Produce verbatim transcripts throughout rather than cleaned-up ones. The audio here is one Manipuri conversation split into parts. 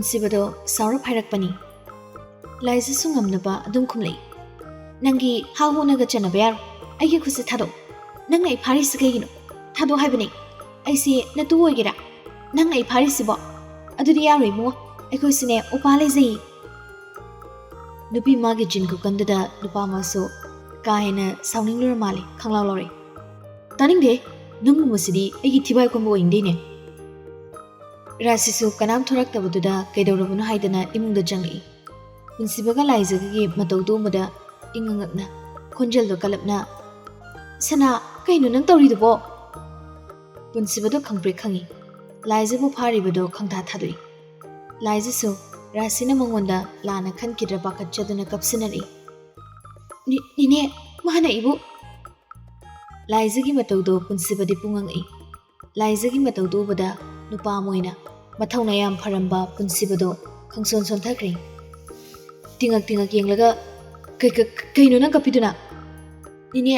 ꯁꯤꯕꯗꯣ ꯁꯥꯎꯔꯞ ꯍꯥꯏꯔꯛꯄꯅꯤ꯫ ꯂꯥꯏꯖꯁꯨ ꯉꯝꯅꯕ ꯑꯗꯨꯝ ꯈꯨꯝꯂꯛꯏ꯫ "ꯅꯪꯒꯤ ꯍꯥ ꯍꯨꯅꯒ ꯆꯟꯅꯕ ꯌꯥꯔꯣꯏ꯫ ꯑꯩꯒꯤ ꯈꯨꯠꯁꯦ ꯊꯥꯗꯣꯛ꯫ ꯅꯪꯅ ꯑꯩ ꯐꯥꯔꯤꯁꯤ ꯀꯩꯒꯤꯅꯣ? ꯊꯥꯗꯣꯛ ꯍꯥꯏꯕꯅꯦ꯫ ꯑꯩꯁꯦ ꯅꯇꯨ ꯑꯣꯏꯒꯦꯔꯥ? ꯅꯪꯅ ꯑꯩ ꯐꯥꯔꯤꯁꯤꯕꯣ? ꯑꯗꯨꯗꯤ ꯌꯥꯔꯣꯏ ꯏꯕꯨꯡꯉꯣ꯫ ꯑꯩꯈꯣꯏꯁꯨꯅꯦ ꯎꯄꯥ ꯂꯩꯖꯩꯌꯦ꯫" ꯅꯨꯄꯤ ꯃꯥꯒꯤ ꯆꯤꯟ ꯈꯨꯀꯟꯗꯨꯗ ꯅꯨꯄꯥ ꯃꯥꯁꯨ ꯀꯥ ꯍꯦꯟꯅ ꯁꯥꯎꯅꯤꯡꯂꯨꯔ ꯃꯥꯜꯂꯦ, ꯈꯪꯂꯥꯎ ꯂꯥꯎꯔꯛꯏ꯫ "ꯇꯥꯅꯤꯡꯗꯦ, ꯅꯪꯒꯨꯝꯕꯁꯤꯗꯤ ꯑꯩꯒꯤ ꯊꯤꯕꯥꯏ ꯀꯣꯟꯕ ꯑꯣꯏꯅꯤꯡꯗꯦꯅꯦ꯫" ꯔꯥꯁꯤꯁꯨ ꯀꯅꯥꯝ ꯊꯣꯔꯛꯇꯕꯗꯨꯗ ꯀꯩꯗꯧꯔꯕꯅꯣ ꯍꯥꯏꯗꯅ ꯏꯃꯨꯡꯗ ꯆꯪꯂꯛꯏ꯫ ꯄꯨꯟꯁꯤꯕꯒ ꯂꯥꯏꯖꯒꯒꯤ ꯃꯇꯧꯗꯨ ꯎꯕꯗ ꯏꯉꯛ ꯉꯛꯅ, ꯈꯣꯟꯖꯦꯜꯗꯣ ꯀꯜꯂꯞꯅ, "ꯁꯅꯥ, ꯀꯩꯅꯣ ꯅꯪ ꯇꯧꯔꯤꯗꯨꯕꯣ?" ꯄꯨꯟꯁꯤꯕꯗꯣ ꯈꯪꯄ꯭ꯔꯦꯛ ꯈꯪꯉꯤ꯫ ꯂꯥꯏꯖꯕꯨ ꯐꯥꯔꯤꯕꯗꯣ ꯈꯪꯊꯥ ꯊꯥꯗꯣꯛꯏ꯫ ꯂꯥꯏꯖꯁꯨ ꯔꯥꯁꯤꯅ ꯃꯉꯣꯟꯗ ꯂꯥꯟꯅ ꯈꯟꯈꯤꯗ꯭ꯔꯥ ꯄꯥꯈꯠꯆꯗꯨꯅ ꯀꯞꯁꯤꯟꯅꯔꯛꯏ꯫ "ꯅꯤ-, ꯅꯤꯅꯦ, ꯃꯥꯅ ꯑꯩꯕꯨ꯫" ꯂꯥꯏꯖꯒꯤ ꯃꯇꯧꯗꯣ ꯄꯨꯟꯁꯤꯕꯗꯤ ꯄꯨꯡꯉꯛꯏ꯫ ꯂꯥꯏꯖꯒꯤ ꯃꯇꯧꯗꯨ ꯎꯕꯗ ꯅꯨꯄꯥ ꯑꯃ ꯑꯣꯏꯅ ꯃꯊꯧꯅ ꯌꯥꯝ ꯐꯔꯝꯕ ꯄꯨꯟꯁꯤꯕꯗꯣ ꯈꯪꯁꯣꯟ ꯁꯣꯟꯊꯈ꯭ꯔꯦ꯫ ꯇꯤꯉꯛ ꯇꯤꯉꯛ ꯌꯦꯡꯂꯒ, "ꯀꯩ-, ꯀꯩ-, ꯀꯩꯅꯣ ꯅꯪ ꯀꯞꯄꯤꯗꯨꯅ?" "ꯅꯤꯅꯦ,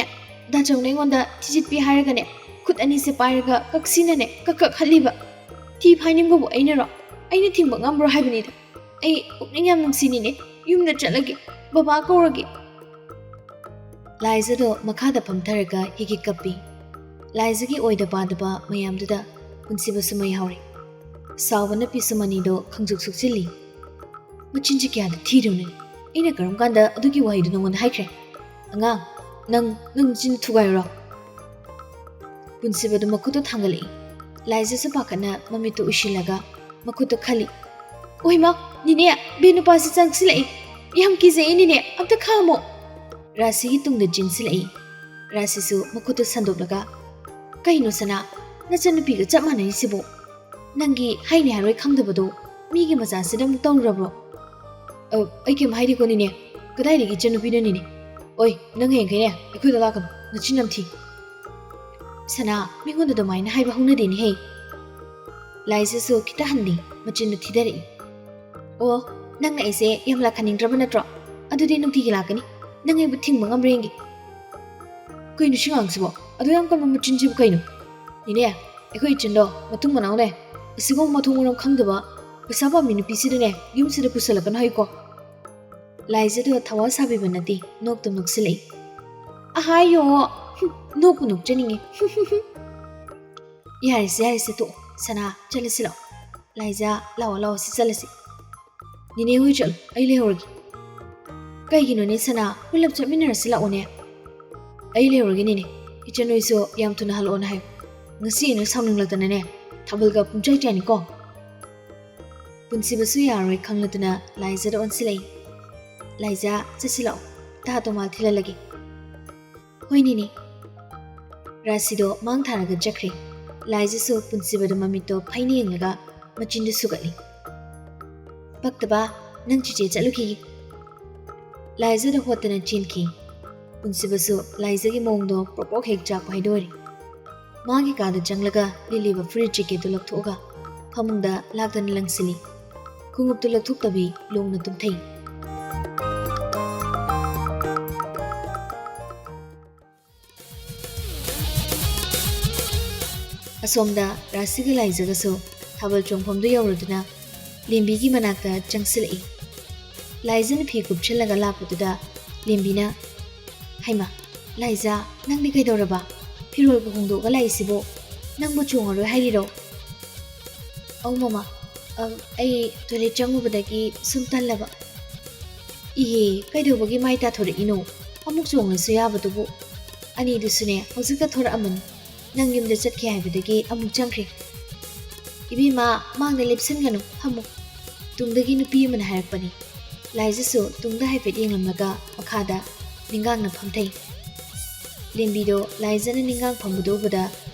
ꯗꯥꯆꯧꯅ ꯑꯩꯉꯣꯟꯗ ꯊꯤꯖꯤꯠꯄꯤ ꯍꯥꯏꯔꯒꯅꯦ, ꯈꯨꯠ ꯑꯅꯤꯁꯦ ꯄꯥꯏꯔꯒ ꯀꯛꯁꯤꯅꯅꯦ ꯀꯛ ꯀꯛ ꯍꯠꯂꯤꯕ꯫ ꯊꯤ ꯐꯥꯏꯅꯤꯡꯕꯕꯨ ꯑꯩꯅꯔꯣ? ꯑꯩꯅ ꯊꯤꯡꯕ ꯉꯝꯕ꯭ꯔꯣ ꯍꯥꯏꯕꯅꯤꯗ꯫ ꯑꯩ ꯄꯨꯛꯅꯤꯡ ꯌꯥꯝ ꯅꯨꯡꯁꯤꯅꯤꯅꯦ꯫ ꯌꯨꯝꯗ ꯆꯠꯂꯒꯦ, ꯕꯕꯥ ꯀꯧꯔꯒꯦ꯫" ꯂꯥꯏꯖꯗꯣ ꯃꯈꯥꯗ ꯐꯝꯊꯔꯒ ꯍꯤꯒꯤ ꯀꯞꯄꯤ꯫ ꯂꯥꯏꯖꯒꯤ ꯑꯣꯏꯗ ꯄꯥꯗꯕ ꯃꯌꯥꯝꯗꯨꯗ ꯄꯨꯟꯁꯤꯕꯁꯨ ꯃꯩ ꯍꯧꯔꯦ꯫ ꯁꯥꯎꯕꯅ ꯄꯤꯁꯨꯝ ꯑꯅꯤꯗꯣ ꯈꯪꯖꯨꯛ ꯁꯨꯛꯆꯤꯜꯂꯤ꯫ "ꯃꯆꯤꯟꯁꯤ ꯀꯌꯥꯗ ꯊꯤꯔꯨꯅꯦ꯫ ꯑꯩꯅ ꯀꯔꯝ ꯀꯥꯟꯗ ꯑꯗꯨꯒꯤ ꯋꯥꯍꯩꯗꯨ ꯅꯉꯣꯟꯗ ꯍꯥꯏꯈ꯭ꯔꯦ? ꯑꯉꯥꯡ, ꯅꯪ, ꯅꯪ ꯆꯤꯟ ꯊꯨꯒꯥꯏꯔꯨꯔꯣ꯫" ꯄꯨꯟꯁꯤꯕꯗꯨ ꯃꯈꯨꯠꯇꯨ ꯊꯥꯡꯒꯠꯂꯛꯏ꯫ ꯂꯥꯏꯖꯁꯨ ꯄꯥꯈꯠꯅ ꯃꯃꯤꯠꯇꯨ ꯎꯏꯁꯤꯜꯂꯒ ꯃꯈꯨꯠꯇꯨ ꯈꯜꯂꯤ꯫ "ꯑꯣꯏꯃ, ꯅꯤꯅꯦ, ꯕꯦ ꯅꯨꯄꯥꯁꯤ ꯆꯪꯁꯤꯜꯂꯛꯏ꯫ ꯌꯥꯝ ꯀꯤꯖꯩꯌꯦ ꯅꯤꯅꯦ, ꯑꯝꯇ ꯈꯥꯝꯃꯣ꯫" ꯔꯥꯁꯤꯒꯤ ꯇꯨꯡꯗ ꯆꯦꯟꯁꯤꯜꯂꯛꯏ꯫ ꯔꯥꯁꯤꯁꯨ ꯃꯈꯨꯠꯇꯨ ꯁꯟꯗꯣꯛꯂꯒ, "ꯀꯩꯅꯣ ꯁꯅꯥ, ꯅꯆꯟꯅꯨꯄꯤꯒ ꯆꯞ ꯃꯥꯟꯅꯔꯤꯁꯤꯕꯨ? ꯅꯪꯒꯤ ꯍꯥꯏꯅꯤ ꯍꯥꯏꯔꯣꯏ ꯈꯪꯗꯕꯗꯣ ꯃꯤꯒꯤ ꯃꯆꯥꯁꯤꯗ ꯑꯃꯨꯛ ꯇꯧꯔꯨꯔꯕ꯭ꯔꯣ?" "ꯑ, ꯑꯩ ꯀꯩꯝ ꯍꯥꯏꯗꯦꯀꯣ ꯅꯤꯅꯦ꯫ ꯀꯗꯥꯏꯗꯒꯤ ꯏꯆꯟꯅꯨꯄꯤꯅꯣ ꯅꯤꯅꯦ? ꯑꯣꯏ, ꯅꯪ ꯍꯌꯦꯡꯈꯩꯅꯦ ꯑꯩꯈꯣꯏꯗ ꯂꯥꯛꯀꯅꯨ, ꯅꯆꯤꯟ ꯌꯥꯝ ꯊꯤ꯫" "ꯁꯅꯥ, ꯃꯤꯉꯣꯟꯗ ꯑꯗꯨꯃꯥꯏꯅ ꯍꯥꯏꯕ ꯍꯧꯅꯗꯦꯅꯦꯍꯦ꯫" ꯂꯥꯏꯖꯁꯨ ꯈꯤꯇ ꯍꯟꯅꯤ, ꯃꯆꯤꯟꯗꯨ ꯊꯤꯗꯔꯛꯏ꯫ "ꯑꯣ, ꯅꯪꯅ ꯑꯩꯁꯦ ꯌꯥꯝ ꯂꯥꯛꯍꯟꯅꯤꯡꯗ꯭ꯔꯕ ꯅꯠꯇ꯭ꯔꯣ? ꯑꯗꯨꯗꯤ ꯅꯨꯡꯇꯤꯒꯤ ꯂꯥꯛꯀꯅꯤ꯫ ꯅꯪ ꯑꯩꯕꯨ ꯊꯤꯡꯕ ꯉꯝꯕ꯭ꯔꯥ ꯌꯦꯡꯒꯦ꯫" "ꯀꯩꯅꯣ ꯁꯤ ꯑꯉꯥꯡꯁꯤꯕꯣ? ꯑꯗꯨ ꯌꯥꯝ ꯀꯟꯕ ꯃꯆꯤꯟꯁꯤꯕꯨ ꯀꯩꯅꯣ?" "ꯅꯤꯅꯦ, ꯑꯩꯈꯣꯏ ꯏꯆꯟꯗꯣ ꯃꯇꯨꯡ ꯃꯅꯥꯎꯅꯦ, ꯑꯁꯤꯒꯨꯝꯕ ꯃꯊꯣꯡ ꯃꯔꯝ ꯈꯪꯗꯕ ꯄꯩꯁꯥ ꯄꯥꯝꯃꯤ ꯅꯨꯄꯤꯁꯤꯗꯅꯦ ꯌꯨꯝꯁꯤꯗ ꯄꯨꯁꯜꯂꯛꯀꯅꯨ ꯍꯥꯏꯌꯨꯀꯣ꯫ ꯂꯥꯏꯖꯗꯣ ꯊꯋꯥ ꯁꯥꯕꯤꯕ ꯅꯠꯇꯦ, ꯅꯣꯛꯇꯨꯝ ꯅꯣꯛꯁꯤꯜꯂꯛꯏ꯫ ꯑꯍꯥꯏꯌꯣ! ꯍꯨꯝ, ꯅꯣꯛꯄꯨ ꯅꯣꯛꯆꯅꯤꯡꯉꯤ꯫ ꯌꯥꯔꯦꯁꯦ, ꯌꯥꯔꯦꯁꯦ, ꯇꯣꯛꯑꯣ꯫ ꯁꯅꯥ, ꯆꯠꯂꯁꯤ ꯂꯥꯛꯑꯣ꯫ ꯂꯥꯏꯖꯥ, ꯂꯥꯛꯑꯣ, ꯂꯥꯛꯑꯣ, ꯁꯤ ꯆꯠꯂꯁꯤ꯫ ꯅꯦꯅꯦ ꯍꯣꯏ ꯆꯠꯂꯣ, ꯑꯩ ꯂꯩꯍꯧꯔꯒꯦ꯫ ꯀꯩꯒꯤꯅꯣꯅꯦ ꯁꯅꯥ, ꯄꯨꯂꯞ ꯆꯠꯃꯤꯟꯅꯔꯁꯤ ꯂꯥꯛꯑꯣꯅꯦ꯫ ꯑꯩ ꯂꯩꯍꯧꯔꯒꯦ ꯅꯦꯅꯦ, ꯏꯆꯟ ꯍꯣꯏꯁꯨ ꯌꯥꯝ ꯊꯨꯅ ꯍꯜꯂꯛꯑꯣꯅ ꯍꯥꯏꯌꯨ꯫ ꯉꯁꯤ ꯑꯩꯅ ꯁꯥꯎꯅꯤꯡꯂꯛꯇꯅꯅꯦ ꯊꯥꯕꯜꯒ ꯄꯨꯡꯆꯥꯏ ꯆꯥꯏꯅꯤꯀꯣ꯫ ꯄꯨꯟꯁꯤꯕꯁꯨ ꯌꯥꯔꯣꯏ ꯈꯪꯂꯗꯨꯅ ꯂꯥꯏꯖꯥꯗ ꯑꯣꯟꯁꯤꯜꯂꯛꯏ꯫ ꯂꯥꯏꯖꯥ, ꯆꯠꯁꯤ ꯂꯥꯛꯑꯣ, ꯇꯥ ꯇꯣꯃꯥ ꯊꯤꯜꯍꯜꯂꯒꯦ꯫ ꯍꯣꯏ ꯅꯦꯅꯦ꯫ ꯔꯥꯁꯤꯗꯣ ꯃꯥꯡ ꯊꯥꯔꯒ ꯆꯠꯈ꯭ꯔꯦ꯫ ꯂꯥꯏꯖꯥꯁꯨ ꯄꯨꯟꯁꯤꯕꯗ ꯃꯃꯤꯠꯇꯣ ꯐꯩꯅ ꯌꯦꯡꯂꯒ ꯃꯆꯤꯟꯗꯨ ꯁꯨꯒꯠꯂꯤ꯫ ꯄꯛꯇꯕ, ꯅꯪ ꯆꯤꯆꯦ ꯆꯠꯂꯨꯈꯤꯒꯦ꯫ ꯂꯥꯏꯖꯥꯗ ꯍꯣꯠꯇꯅ ꯆꯦꯟꯈꯤ꯫ ꯄꯨꯟꯁꯤꯕꯁꯨ ꯂꯥꯏꯖꯥꯒꯤ ꯃꯑꯣꯡꯗꯣ ꯄ꯭ꯔꯣꯛ ꯄ꯭ꯔꯣꯛ ꯍꯦꯛ ꯆꯥꯛꯄ ꯍꯥꯏꯗꯣ ꯑꯣꯏꯔꯦ꯫ ꯃꯥꯒꯤ ꯀꯥꯗ ꯆꯪꯂꯒ ꯂꯤꯠꯂꯤꯕ ꯐꯨꯔꯤꯠ ꯖꯦꯀꯦꯠꯇꯨ ꯂꯧꯊꯣꯛꯑꯒ ꯐꯃꯨꯡꯗ ꯂꯥꯛꯇꯅ ꯂꯪꯁꯤꯜꯂꯤ꯫ ꯈꯣꯡꯎꯞꯇꯨ ꯂꯧꯊꯣꯛꯇꯕꯤ ꯂꯣꯡꯅ ꯇꯨꯝꯊꯩ꯫ ꯑꯁꯣꯝꯗ ꯔꯥꯁꯤꯒ ꯂꯥꯏꯖꯥꯒꯁꯨ ꯊꯥꯕꯜ ꯆꯣꯡꯐꯝꯗꯨ ꯌꯧꯔꯗꯨꯅ ꯂꯦꯝꯕꯤꯒꯤ ꯃꯅꯥꯛꯇ ꯆꯪꯁꯤꯜꯂꯛꯏ꯫ ꯂꯥꯏꯖꯥꯅ ꯐꯤ ꯀꯨꯞꯁꯤꯜꯂꯒ ꯂꯥꯛꯄꯗꯨꯗ ꯂꯦꯝꯕꯤꯅ, "ꯍꯩꯃꯥ, ꯂꯥꯏꯖꯥ, ꯅꯪꯗꯤ ꯀꯩꯗꯧꯔꯕ? ꯐꯤꯔꯣꯜꯒ ꯍꯣꯡꯗꯣꯛꯑꯒ ꯂꯥꯛꯏꯁꯤꯕꯣ? ꯅꯪꯕꯨ ꯆꯣꯡꯉꯔꯣꯏ ꯍꯥꯏꯔꯤꯔꯣ?" "ꯑꯧ ꯃꯃꯥ, ꯑ, ꯑꯩ ꯇꯣꯏꯂꯦꯠ ꯆꯪꯉꯨꯕꯗꯒꯤ ꯁꯨꯝ ꯇꯜꯂꯕ꯫" "ꯏꯍꯦ, ꯀꯩꯗꯧꯕꯒꯤ ꯃꯥꯏ ꯇꯥꯊꯣꯔꯛꯏꯅꯣ? ꯑꯃꯨꯛ ꯆꯣꯡꯉꯁꯨ ꯌꯥꯕꯗꯨꯕꯨ꯫ ꯑꯅꯤꯗꯨꯁꯨꯅꯦ ꯍꯧꯖꯤꯛꯇ ꯊꯣꯔꯛꯑꯝꯃꯅꯤ꯫ ꯅꯪ ꯌꯨꯝꯗ ꯆꯠꯈꯤ ꯍꯥꯏꯕꯗꯒꯤ ꯑꯃꯨꯛ ꯆꯪꯈ꯭ꯔꯦ꯫" "ꯏꯕꯦꯝꯃ, ꯃꯥꯡꯗ ꯂꯦꯞꯁꯤꯟꯒꯅꯨ, ꯐꯝꯃꯨ꯫" ꯇꯨꯡꯗꯒꯤ ꯅꯨꯄꯤ ꯑꯃꯅ ꯍꯥꯏꯔꯛꯄꯅꯤ꯫ ꯂꯥꯏꯖꯥꯁꯨ ꯇꯨꯡꯗ ꯍꯥꯏꯐꯦꯠ ꯌꯦꯡꯂꯝꯂꯒ ꯃꯈꯥꯗ ꯅꯤꯡꯒꯥꯡꯅ ꯐꯝꯊꯩ꯫ ꯂꯦꯝꯕꯤꯗꯣ ꯂꯥꯏꯖꯥꯅ ꯅꯤꯡꯒꯥꯡ ꯐꯝꯕꯗꯨ ꯎꯕꯗ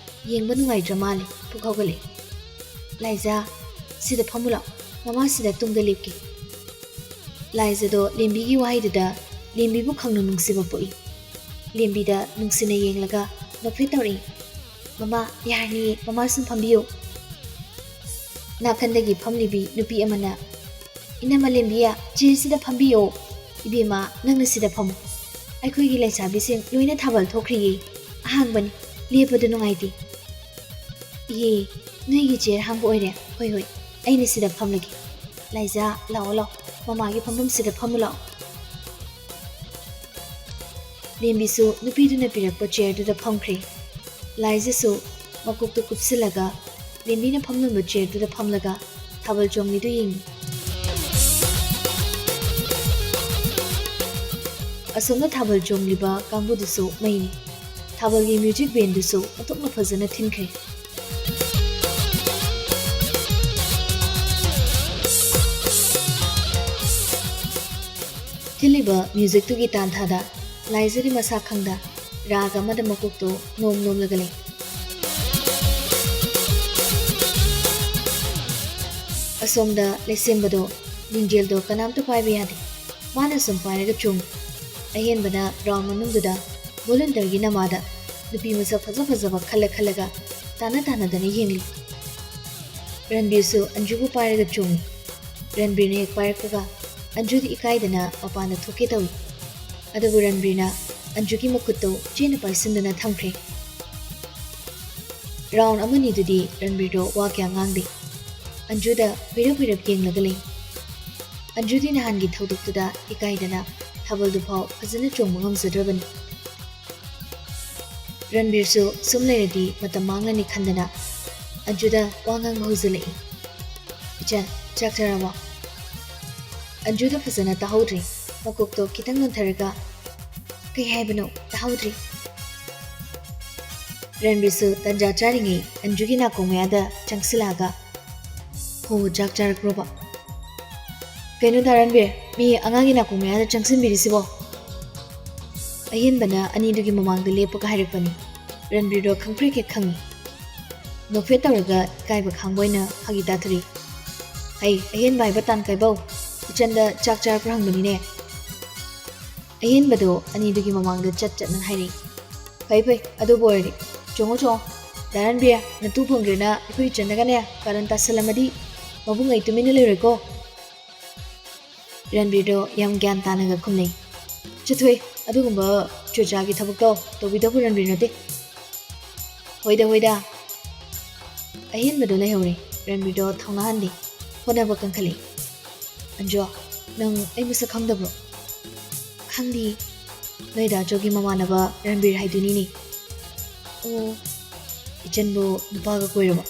ꯌꯦꯡꯕ ꯅꯨꯡꯉꯥꯏꯇ꯭ꯔ ꯃꯥꯜꯂꯦ, ꯄꯨꯛ ꯍꯧꯒꯠꯂꯛꯏ꯫ "ꯂꯥꯏꯖꯥ, ꯁꯤꯗ ꯐꯝꯃꯨ ꯂꯥꯎ, ꯃꯃꯥ ꯁꯤꯗ ꯇꯨꯡꯗ ꯂꯦꯞꯀꯦ꯫" ꯂꯥꯏꯖꯥꯗꯣ ꯂꯦꯝꯕꯤꯒꯤ ꯋꯥꯍꯩꯗꯨꯗ ꯂꯦꯝꯕꯤꯕꯨ ꯈꯪꯅꯨ ꯅꯨꯡꯁꯤꯕ ꯄꯣꯛꯏ꯫ ꯂꯦꯝꯕꯤꯗ ꯅꯨꯡꯁꯤꯅ ꯌꯦꯡꯂꯒ ꯅꯣꯛꯐꯦꯠ ꯇꯧꯔꯛꯏ꯫ "ꯃꯃꯥ, ꯌꯥꯔꯅꯤꯌꯦ, ꯃꯃꯥ ꯁꯨꯝ ꯐꯝꯕꯤꯌꯨ꯫" ꯅꯥꯀꯟꯗꯒꯤ ꯐꯝꯂꯤꯕꯤ ꯅꯨꯄꯤ ꯑꯃꯅ, "ꯏꯅꯝꯃ ꯂꯦꯝꯕꯤ, ꯆꯤꯌꯔꯁꯤꯗ ꯐꯝꯕꯤꯌꯣ꯫" "ꯏꯕꯦꯝꯃ, ꯅꯪꯅ ꯁꯤꯗ ꯐꯝꯃꯨ꯫ ꯑꯩꯈꯣꯏꯒꯤ ꯂꯩꯁꯥꯕꯤꯁꯤꯡ ꯂꯣꯏꯅ ꯊꯥꯕꯜ ꯊꯣꯛꯈ꯭ꯔꯤꯌꯦ꯫ ꯑꯍꯥꯡꯕꯅꯤ, ꯂꯦꯞꯄꯗꯨ ꯅꯨꯡꯉꯥꯏꯇꯦ꯫" "ꯏꯍꯦ, ꯅꯣꯏꯒꯤ ꯆꯤꯌꯔ ꯍꯥꯡꯕ ꯑꯣꯏꯔꯦ꯫ ꯍꯣꯏ, ꯍꯣꯏ, ꯑꯩꯅ ꯁꯤꯗ ꯐꯝꯂꯒꯦ꯫ ꯂꯥꯏꯖꯥ, ꯂꯥꯛꯑꯣ, ꯂꯥꯛꯑꯣ, ꯃꯃꯥꯒꯤ ꯐꯝꯐꯝꯁꯤꯗ ꯐꯝꯃꯨ ꯂꯥꯛꯑꯣ꯫ ꯂꯦꯝꯕꯤꯁꯨ ꯅꯨꯄꯤꯗꯨꯅ ꯄꯤꯔꯛꯄ ꯆꯤꯌꯔꯗꯨꯗ ꯐꯝꯈ꯭ꯔꯦ꯫ ꯂꯥꯏꯖꯥꯁꯨ ꯃꯀꯣꯛꯇꯨ ꯀꯨꯞꯁꯤꯜꯂꯒ ꯂꯦꯝꯕꯤꯅ ꯐꯝꯂꯝꯕ ꯆꯤꯌꯔꯗꯨꯗ ꯐꯝꯂꯒ ꯊꯥꯕꯜ ꯆꯣꯡꯂꯤꯗꯨ ꯌꯦꯡꯏ꯫ ꯑꯁꯣꯝꯗ ꯊꯥꯕꯜ ꯆꯣꯡꯂꯤꯕ ꯀꯥꯡꯕꯨꯗꯨꯁꯨ ꯃꯩꯅꯤ꯫ ꯊꯥꯕꯜꯒꯤ ꯃ꯭ꯌꯨꯖꯤꯛ ꯕꯦꯟꯗꯨꯁꯨ ꯑꯣꯟꯊꯣꯛꯅ ꯐꯖꯅ ꯊꯤꯟꯈ꯭ꯔꯦ꯫ ꯊꯤꯜꯂꯤꯕ ꯃ꯭ꯌꯨꯖꯤꯛꯇꯨꯒꯤ ꯇꯥꯟꯊꯥꯗ ꯂꯥꯏꯖꯥꯗꯤ ꯃꯁꯥ ꯈꯪꯗ ꯔꯥꯒ ꯑꯃꯗ ꯃꯀꯣꯛꯇꯣ ꯅꯣꯝ ꯅꯣꯝꯂꯒ ꯂꯩ꯫ ꯑꯁꯣꯝꯗ ꯂꯩꯁꯦꯝꯕꯗꯣ ꯂꯤꯡꯖꯦꯜꯗꯣ ꯀꯅꯥꯝꯇ ꯄꯥꯏꯕ ꯌꯥꯗꯦ꯫ ꯃꯥꯅ ꯁꯨꯝ ꯄꯥꯏꯔꯒ ꯆꯣꯡꯉꯤ꯫ ꯑꯍꯦꯟꯕꯅ ꯔꯥꯎꯟ ꯃꯅꯨꯡꯗꯨꯗ ꯚꯣꯂꯨꯟꯇꯔꯒꯤ ꯅꯃꯥꯗ ꯅꯨꯄꯤ ꯃꯁꯛ ꯐꯖ ꯐꯖꯕ ꯈꯜꯂ ꯈꯜꯂꯒ ꯇꯥꯟꯅ ꯇꯥꯟꯅꯗꯅ ꯌꯦꯡꯂꯤ꯫ ꯔꯟꯕꯤꯔꯁꯨ ꯑꯟꯖꯨꯕꯨ ꯄꯥꯏꯔꯒ ꯆꯣꯡꯉꯤ꯫ ꯔꯟꯕꯤꯔꯅ ꯍꯦꯛ ꯄꯥꯏꯔꯛꯄꯒ ꯑꯟꯖꯨꯗꯤ ꯏꯀꯥꯏꯗꯅ ꯃꯄꯥꯟꯗ ꯊꯣꯛꯀꯦ ꯇꯧꯏ꯫ ꯑꯗꯨꯕꯨ ꯔꯟꯕꯤꯔꯅ ꯑꯟꯖꯨꯒꯤ ꯃꯈꯨꯠꯇꯨ ꯆꯦꯅ ꯄꯥꯏꯁꯤꯟꯗꯨꯅ ꯊꯝꯈ꯭ꯔꯦ꯫ ꯔꯥꯎꯟ ꯑꯃꯅꯤꯗꯨꯗꯤ ꯔꯟꯕꯤꯔꯗꯣ ꯋꯥ ꯀꯌꯥ ꯉꯥꯡꯗꯦ꯫ ꯑꯟꯖꯨꯗ ꯍꯨꯏꯔꯞ ꯍꯨꯏꯔꯞ ꯌꯦꯡꯂꯒ ꯂꯩ꯫ ꯑꯟꯖꯨꯗꯤ ꯅꯍꯥꯟꯒꯤ ꯊꯧꯗꯣꯛꯇꯨꯗ ꯏꯀꯥꯏꯗꯅ ꯊꯥꯕꯜꯗꯨꯐꯥꯎ ꯐꯖꯅ ꯆꯣꯡꯕ ꯉꯝꯖꯗ꯭ꯔꯕꯅꯤ꯫ ꯔꯟꯕꯤꯔꯁꯨ ꯁꯨꯝ ꯂꯩꯔꯗꯤ ꯃꯇꯝ ꯃꯥꯡꯂꯅꯤ ꯈꯟꯗꯅ ꯑꯟꯖꯨꯗ ꯋꯥ ꯉꯥꯡꯕ ꯍꯧꯖꯤꯜꯂꯛꯏ꯫ "ꯏꯆꯟ, ꯆꯥꯛ ꯆꯥꯔꯕꯣ?" ꯑꯟꯖꯨꯗ ꯐꯖꯅ ꯇꯥꯍꯧꯗ꯭ꯔꯦ꯫ ꯃꯀꯣꯛꯇꯣ ꯈꯤꯇꯪ ꯅꯣꯟꯊꯔꯒ, "ꯀꯩ ꯍꯥꯏꯕꯅꯣ? ꯇꯥꯍꯧꯗ꯭ꯔꯦ꯫" ꯔꯟꯕꯤꯔꯁꯨ ꯇꯟꯖꯥ ꯆꯥꯔꯤꯉꯩ ꯑꯟꯖꯨꯒꯤ ꯅꯥꯀꯣꯡ ꯃꯌꯥꯗ ꯆꯪꯁꯤꯜꯂꯛꯑꯒ, "ꯍꯣ, ꯆꯥꯛ ꯆꯥꯔꯛꯄ꯭ꯔꯣꯕ?" "ꯀꯩꯅꯣ ꯗꯥ ꯔꯟꯕꯤꯔ, ꯃꯤ ꯑꯉꯥꯡꯒꯤ ꯅꯥꯀꯣꯡ ꯃꯌꯥꯗ ꯆꯪꯁꯤꯟꯕꯤꯔꯤꯁꯤꯕꯣ?" ꯑꯍꯦꯟꯕꯅ ꯑꯅꯤꯗꯨꯒꯤ ꯃꯃꯥꯡꯗ ꯂꯦꯞꯄꯒ ꯍꯥꯏꯔꯛꯄꯅꯤ꯫ ꯔꯟꯕꯤꯔꯗꯣ ꯈꯪꯄ꯭ꯔꯦꯛ ꯍꯦꯛ ꯈꯪꯉꯤ꯫ ꯅꯣꯛꯐꯦꯠ ꯇꯧꯔꯒ ꯏꯀꯥꯏꯕ ꯈꯥꯡꯕ ꯑꯣꯏꯅ ꯐꯥꯒꯤ ꯇꯥꯊꯔꯤ꯫ "ꯍꯩ, ꯑꯍꯦꯟꯕ ꯍꯥꯏꯕ ꯇꯥꯟ ꯀꯥꯏꯕꯧ, ꯏꯆꯟꯗ ꯆꯥꯛ ꯆꯥꯔꯛꯄ꯭ꯔꯥ ꯍꯪꯕꯅꯤꯅꯦ꯫" ꯑꯍꯦꯟꯕꯗꯣ ꯑꯅꯤꯗꯨꯒꯤ ꯃꯃꯥꯡꯗ ꯆꯠ ꯆꯠꯅ ꯍꯥꯏꯔꯛꯏ꯫ "ꯐꯩ ꯐꯩ, ꯑꯗꯨꯕꯨ ꯑꯣꯏꯔꯗꯤ꯫ ꯆꯣꯡꯉꯣ ꯆꯣꯡꯉꯣ꯫ ꯗꯥ ꯔꯟꯕꯤꯔ, ꯅꯇꯨ ꯐꯪꯗ꯭ꯔꯦꯅ ꯑꯩꯈꯣꯏ ꯏꯆꯟꯗꯒꯅꯦ ꯀꯥꯔꯟ ꯇꯥꯁꯜꯂꯝꯃꯗꯤ ꯃꯕꯨꯡ ꯑꯩ ꯇꯨꯃꯤꯟꯅ ꯂꯩꯔꯣꯏꯀꯣ꯫" ꯔꯟꯕꯤꯔꯗꯣ ꯌꯥꯝ ꯒ꯭ꯌꯥꯟ ꯇꯥꯅꯒ ꯈꯨꯝꯅꯩ꯫ "ꯆꯠꯊꯣꯏ, ꯑꯗꯨꯒꯨꯝꯕ ꯆꯨꯖꯥꯒꯤ ꯊꯕꯛꯇꯣ ꯇꯧꯕꯤꯗꯧꯕ ꯔꯟꯕꯤꯔ ꯅꯠꯇꯦ꯫" "ꯍꯣꯏꯗ, ꯍꯣꯏꯗ꯫" ꯑꯍꯦꯟꯕꯗꯣ ꯂꯩꯍꯧꯔꯦ꯫ ꯔꯟꯕꯤꯔꯗꯣ ꯊꯧꯅꯥꯍꯟꯂꯤ꯫ ꯍꯣꯠꯅꯕ ꯀꯟꯈꯠꯂꯤ꯫ "ꯑꯟꯖꯨ, ꯅꯪ ꯑꯩ ꯃꯁꯛ ꯈꯪꯗꯕ꯭ꯔꯣ?" "ꯈꯪꯗꯤ꯫ ꯅꯣꯏ ꯗꯥ ꯖꯣꯒꯤ ꯃꯃꯥꯟꯅꯕ ꯔꯟꯕꯤꯔ ꯍꯥꯏꯗꯨꯅꯤꯅꯦ꯫" "ꯑꯣ, ꯏꯆꯟꯕꯨ ꯅꯨꯄꯥꯒ ꯀꯣꯏꯔꯕꯣ?"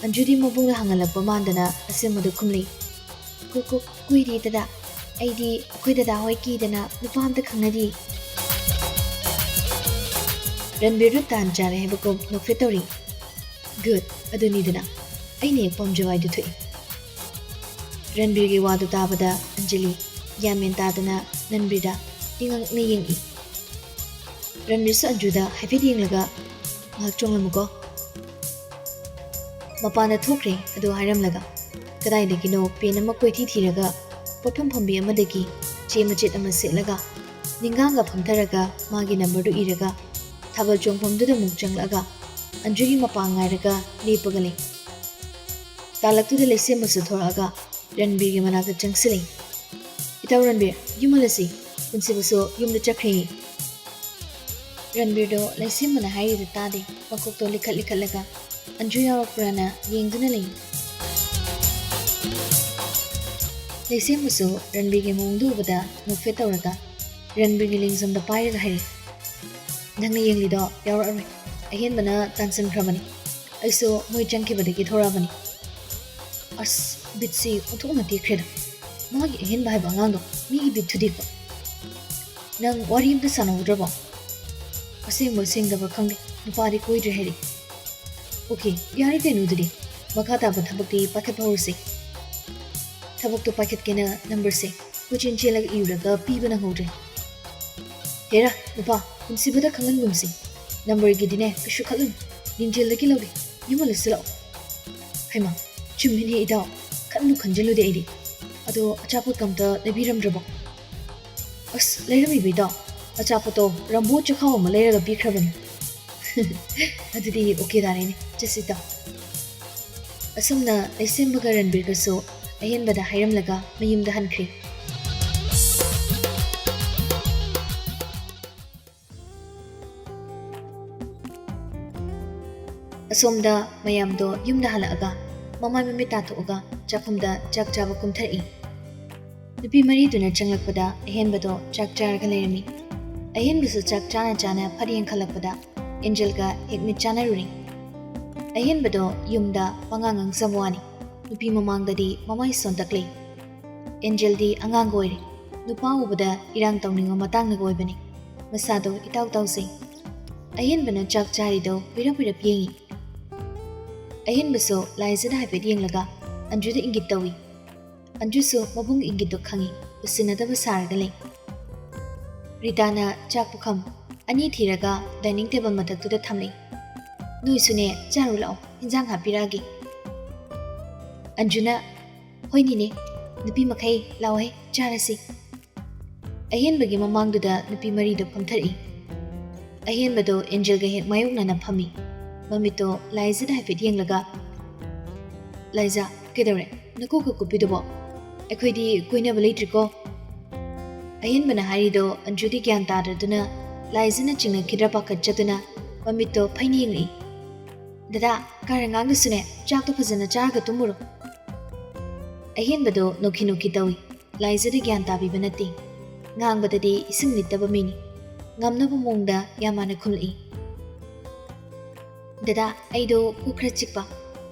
ꯑꯟꯖꯨꯗꯤ ꯃꯕꯨꯡꯅ ꯍꯪꯍꯜꯂꯛꯄ ꯃꯥꯟꯗꯅ ꯑꯁꯦꯡꯕꯗꯨ ꯈꯨꯝꯂꯤ꯫ "ꯀꯨ-, ꯀꯨ-, ꯀꯨꯏꯔꯦ ꯗꯗꯥ꯫ ꯑꯩꯗꯤ ꯑꯩꯈꯣꯏ ꯗꯗꯥ ꯍꯣꯏ ꯀꯤꯗꯅ ꯅꯨꯄꯥ ꯑꯝꯇ ꯈꯪꯅꯗꯤ꯫" ꯔꯟꯕꯤꯔꯗꯨ ꯇꯥꯟ ꯆꯥꯔꯦ ꯍꯥꯏꯕꯒꯨꯝ ꯅꯣꯛꯐꯦꯠ ꯇꯧꯔꯤ꯫ "Good, ꯑꯗꯨꯅꯤꯗꯅ꯫ ꯑꯩꯅ ꯍꯦꯛ ꯄꯥꯝꯖꯕ ꯍꯥꯏꯗꯨ ꯊꯣꯛꯏ꯫" ꯔꯟꯕꯤꯔꯒꯤ ꯋꯥꯗꯨ ꯇꯥꯕꯗ ꯑꯟꯖꯂꯤ ꯒ꯭ꯌꯥꯟ ꯃꯦꯟ ꯇꯥꯗꯅ ꯔꯟꯕꯤꯔꯗ ꯏꯉꯛꯅ ꯌꯦꯡꯏ꯫ ꯔꯟꯕꯤꯔꯁꯨ ꯑꯟꯖꯨꯗ ꯍꯥꯏꯐꯦꯠ ꯌꯦꯡꯂꯒ, "ꯉꯥꯏꯍꯥꯛ ꯆꯣꯡꯂꯝꯃꯨꯀꯣ꯫" ꯃꯄꯥꯟꯗ ꯊꯣꯛꯈ꯭ꯔꯦ ꯑꯗꯨ ꯍꯥꯏꯔꯝꯂꯒ, ꯀꯗꯥꯏꯗꯒꯤꯅꯣ ꯄꯦꯟ ꯑꯃ ꯀꯣꯏꯊꯤ ꯊꯤꯔꯒ ꯄꯣꯠꯐꯝ ꯐꯝꯕꯤ ꯑꯃꯗꯒꯤ ꯆꯦ ꯃꯆꯦꯠ ꯑꯃ ꯁꯦꯠꯂꯒ, ꯅꯤꯡꯒꯥꯡꯒ ꯐꯝꯊꯔꯒ ꯃꯥꯒꯤ ꯅꯝꯕꯔꯗꯨ ꯏꯔꯒ, ꯊꯥꯕꯜ ꯆꯣꯡꯐꯝꯗꯨꯗ ꯑꯃꯨꯛ ꯆꯪꯂꯛꯑꯒ ꯑꯟꯖꯨꯒꯤ ꯃꯄꯥ ꯉꯥꯏꯔꯒ ꯂꯦꯞꯄꯒ ꯂꯩ꯫ ꯇꯥꯂꯛꯇꯨꯗ ꯂꯩꯁꯦꯝꯕꯁꯨ ꯊꯣꯔꯛꯑꯒ ꯔꯟꯕꯤꯔꯒꯤ ꯃꯅꯥꯛꯇ ꯆꯪꯁꯤꯜꯂꯤ꯫ "ꯏꯇꯥꯎ ꯔꯟꯕꯤꯔ, ꯌꯨꯝ ꯍꯜꯂꯁꯤ꯫ ꯄꯨꯟꯁꯤꯕꯁꯨ ꯌꯨꯝꯗ ꯆꯠꯈ꯭ꯔꯦ꯫" ꯔꯟꯕꯤꯔꯗꯣ ꯂꯩꯁꯦꯝꯕꯅ ꯍꯥꯏꯔꯤꯗꯨ ꯇꯥꯗꯦ꯫ ꯃꯀꯣꯛꯇꯣ ꯂꯤꯈꯠ ꯂꯤꯈꯠꯂꯒ ꯑꯟꯖꯨ ꯌꯥꯎꯔꯛꯄ꯭ꯔꯥꯅ ꯌꯦꯡꯗꯨꯅ ꯂꯩ꯫ ꯂꯩꯁꯦꯝꯕꯁꯨ ꯔꯟꯕꯤꯔꯒꯤ ꯃꯑꯣꯡꯗꯨ ꯎꯕꯗ ꯅꯣꯛꯐꯦꯠ ꯇꯧꯔꯒ ꯔꯟꯕꯤꯔꯒꯤ ꯂꯦꯡꯖꯨꯝꯗ ꯄꯥꯏꯔꯒ ꯍꯥꯏꯔꯛꯏ, "ꯅꯪꯅ ꯌꯦꯡꯂꯤꯗꯣ ꯌꯥꯎꯔꯛꯑꯔꯣꯏ꯫ ꯑꯍꯦꯟꯕꯅ ꯇꯥꯟꯁꯤꯟꯈ꯭ꯔꯕꯅꯤ꯫ ꯑꯩꯁꯨ ꯃꯣꯏ ꯆꯪꯈꯤꯕꯗꯒꯤ ꯊꯣꯔꯛꯑꯕꯅꯤ꯫" ꯑꯁ, ꯕꯤꯠꯁꯤ ꯑꯣꯟꯊꯣꯛꯅ ꯇꯦꯛꯈ꯭ꯔꯦꯗ꯫ ꯃꯥꯒꯤ ꯑꯍꯦꯟꯕ ꯍꯥꯏꯕ ꯑꯉꯥꯡꯗꯣ ꯃꯤꯒꯤ ꯕꯤꯠ ꯊꯨꯗꯦꯛꯄ꯫ "ꯅꯪ ꯋꯥꯔꯤ ꯑꯝꯇ ꯁꯥꯟꯅꯍꯧꯗ꯭ꯔꯕꯣ?" "ꯑꯁꯦꯡꯕ ꯁꯦꯡꯗꯕ ꯈꯪꯗꯦ, ꯅꯨꯄꯥꯗꯤ ꯀꯣꯏꯗ꯭ꯔꯦ ꯍꯥꯏꯔꯤ꯫" "ꯑꯣꯀꯦ, ꯌꯥꯔꯦ ꯀꯩꯅꯣ ꯑꯗꯨꯗꯤ꯫ ꯃꯈꯥ ꯇꯥꯕ ꯊꯕꯛꯇꯤ ꯄꯥꯏꯈꯠꯄ ꯍꯧꯔꯁꯤ꯫" ꯊꯕꯛꯇꯣ ꯄꯥꯏꯈꯠꯀꯦꯅ ꯅꯝꯕꯔꯁꯦ ꯀꯣꯏꯆꯦꯟ ꯆꯦꯜꯂꯒ ꯏꯔꯨꯔꯒ ꯄꯤꯕ ꯅꯪꯍꯧꯗ꯭ꯔꯦ꯫ "ꯍꯦꯔꯥ, ꯅꯨꯄꯥ, ꯄꯨꯟꯁꯤꯕꯗ ꯈꯪꯍꯟꯒꯨꯝꯁꯤ꯫ ꯅꯝꯕꯔꯒꯤꯗꯤꯅꯦ, ꯀꯩꯁꯨ ꯈꯜꯂꯨꯅꯨ꯫ ꯂꯤꯡꯖꯦꯜꯗꯒꯤ ꯂꯧꯔꯦ꯫ ꯌꯨꯝ ꯍꯜꯂꯁꯤ ꯂꯥꯛꯑꯣ꯫" "ꯍꯩꯃꯥ, ꯆꯨꯝꯃꯤꯅꯦ ꯏꯇꯥꯎ꯫ ꯈꯟꯕꯨ ꯈꯟꯖꯤꯜꯂꯨꯗꯦ ꯑꯩꯗꯤ꯫ ꯑꯗꯣ ꯑꯆꯥꯄꯣꯠꯀ ꯑꯝꯇ ꯂꯩꯕꯤꯔꯝꯗ꯭ꯔꯕꯣ?" "ꯑꯁ, ꯂꯩꯔꯝꯃꯤꯕ ꯏꯇꯥꯎ꯫ ꯑꯆꯥꯄꯣꯠꯇꯣ ꯔꯝꯕꯣ ꯆꯈꯥꯎ ꯑꯃ ꯂꯩꯔꯒ ꯄꯤꯈ꯭ꯔꯕꯅꯤ꯫" "ꯑꯗꯨꯗꯤ ꯑꯣꯀꯦ ꯇꯥꯔꯦꯅꯦ꯫ ꯆꯠꯁꯤ ꯏꯇꯥꯎ꯫" ꯑꯁꯨꯝꯅ ꯂꯩꯁꯦꯝꯕꯒ ꯔꯟꯕꯤꯔꯒꯁꯨ ꯑꯍꯦꯟꯕꯗ ꯍꯥꯏꯔꯝꯂꯒ ꯃꯌꯨꯝꯗ ꯍꯟꯈ꯭ꯔꯦ꯫ ꯑꯁꯣꯝꯗ ꯃꯌꯥꯝꯗꯣ ꯌꯨꯝꯗ ꯍꯜꯂꯛꯑꯒ ꯃꯃꯥꯏ ꯃꯃꯤꯠ ꯇꯥꯊꯣꯛꯑꯒ ꯆꯥꯛꯈꯨꯝꯗ ꯆꯥꯛ ꯆꯥꯕ ꯀꯨꯝꯊꯔꯛꯏ꯫ ꯅꯨꯄꯤ ꯃꯔꯤꯗꯨꯅ ꯆꯪꯂꯛꯄꯗ ꯑꯍꯦꯟꯕꯗꯣ ꯆꯥꯛ ꯆꯥꯔꯒ ꯂꯩꯔꯝꯃꯤ꯫ ꯑꯍꯦꯟꯕꯁꯨ ꯆꯥꯛ ꯆꯥꯅ ꯆꯥꯅ ꯐꯠ ꯌꯦꯡꯈꯠꯂꯛꯄꯗ ꯑꯦꯟꯖꯦꯜꯒ ꯍꯦꯛ ꯃꯤꯠ ꯆꯥꯅꯔꯨꯔꯦ꯫ ꯑꯍꯦꯟꯕꯗꯣ ꯌꯨꯝꯗ ꯄꯉꯥꯡ ꯉꯥꯡꯖꯕ ꯋꯥꯅꯤ, ꯅꯨꯄꯤ ꯃꯃꯥꯡꯗꯗꯤ ꯃꯃꯥꯏ ꯁꯣꯟꯇꯛꯂꯦ꯫ ꯑꯦꯟꯖꯦꯜꯗꯤ ꯑꯉꯥꯡꯒ ꯑꯣꯏꯔꯦ, ꯅꯨꯄꯥ ꯎꯕꯗ ꯏꯔꯥꯡ ꯇꯧꯅꯤꯡꯕ ꯃꯇꯥꯡꯅꯒ ꯑꯣꯏꯕꯅꯤ꯫ ꯃꯁꯥꯗꯣ ꯏꯇꯥꯎ ꯇꯥꯎꯖꯩ꯫ ꯑꯍꯦꯟꯕꯅ ꯆꯥꯛ ꯆꯥꯔꯤꯗꯣ ꯀꯨꯏꯔꯞ ꯀꯨꯏꯔꯞ ꯌꯦꯡꯉꯤ꯫ ꯑꯍꯦꯟꯕꯁꯨ ꯂꯥꯏꯖꯗ ꯍꯥꯏꯐꯦꯠ ꯌꯦꯡꯂꯒ ꯑꯟꯖꯨꯗ ꯏꯪꯒꯤꯠ ꯇꯧꯏ꯫ ꯑꯟꯖꯨꯁꯨ ꯃꯕꯨꯡ ꯏꯪꯒꯤꯠꯇꯣ ꯈꯪꯏ, ꯎꯁꯤꯟꯅꯗꯕ ꯁꯥꯔꯒ ꯂꯩ꯫ ꯔꯤꯇꯥꯅ ꯆꯥꯛ ꯄꯨꯈꯝ ꯑꯅꯤ ꯊꯤꯔꯒ ꯗꯥꯏꯅꯤꯡ ꯇꯦꯕꯜ ꯃꯊꯛꯇꯨꯗ ꯊꯝꯂꯦ꯫ "ꯅꯣꯏꯁꯨꯅꯦ, ꯆꯥꯔꯨ ꯂꯥꯛꯑꯣ, ꯏꯟꯖꯥꯡ ꯍꯥꯞꯄꯤꯔꯛꯑꯒꯦ꯫" ꯑꯟꯖꯨꯅ, "ꯍꯣꯏꯅꯤꯅꯦ, ꯅꯨꯄꯤ ꯃꯈꯩ ꯂꯥꯛꯑꯣꯍꯦ, ꯆꯥꯔꯁꯤ꯫" ꯑꯍꯦꯟꯕꯒꯤ ꯃꯃꯥꯡꯗꯨꯗ ꯅꯨꯄꯤ ꯃꯔꯤꯗꯣ ꯐꯝꯊꯔꯛꯏ꯫ ꯑꯍꯦꯟꯕꯗꯣ ꯑꯦꯟꯖꯦꯜꯒ ꯍꯦꯛ ꯃꯥꯌꯣꯛꯅꯅ ꯐꯝꯃꯤ꯫ ꯃꯃꯤꯠꯇꯣ ꯂꯥꯏꯖꯗ ꯍꯥꯏꯐꯦꯠ ꯌꯦꯡꯂꯒ, "ꯂꯥꯏꯖ, ꯀꯩꯗꯧꯔꯦ? ꯅꯀꯣꯛꯀ ꯀꯨꯞꯄꯤꯗꯨꯕꯣ? ꯑꯩꯈꯣꯏꯗꯤ ꯀꯣꯏꯅꯕ ꯂꯩꯇ꯭ꯔꯤꯀꯣ꯫" ꯑꯍꯦꯟꯕꯅ ꯍꯥꯏꯔꯤꯗꯣ ꯑꯟꯖꯨꯗꯤ ꯒ꯭ꯌꯥꯟ ꯇꯥꯗ꯭ꯔꯗꯨꯅ ꯂꯥꯏꯖꯅ ꯆꯤꯡꯅꯈꯤꯗ꯭ꯔꯥ ꯄꯥꯈꯠꯆꯗꯨꯅ ꯃꯃꯤꯠꯇꯣ ꯐꯩꯅ ꯌꯦꯡꯂꯛꯏ꯫ "ꯗꯗꯥ, ꯀꯥꯔ ꯉꯥꯡꯗꯁꯨꯅꯦ, ꯆꯥꯛꯇꯣ ꯐꯖꯅ ꯆꯥꯔꯒ ꯇꯨꯝꯃꯨꯔꯣ꯫" ꯑꯍꯦꯟꯕꯗꯣ ꯅꯣꯛꯈꯤ ꯅꯣꯛꯈꯤ ꯇꯧꯏ꯫ ꯂꯥꯏꯖꯗ ꯒ꯭ꯌꯥꯟ ꯇꯥꯕꯤꯕ ꯅꯠꯇꯦ꯫ ꯉꯥꯡꯕꯗꯗꯤ ꯏꯁꯤꯡ ꯂꯤꯠꯇꯕ ꯃꯤꯅꯤ꯫ ꯉꯝꯅꯕ ꯃꯑꯣꯡꯗ ꯌꯥꯝ ꯃꯥꯟꯅ ꯈꯨꯝꯂꯛꯏ꯫ "ꯗꯗꯥ, ꯑꯩꯗꯣ ꯀꯣꯛ ꯈꯔ ꯆꯤꯛꯄ,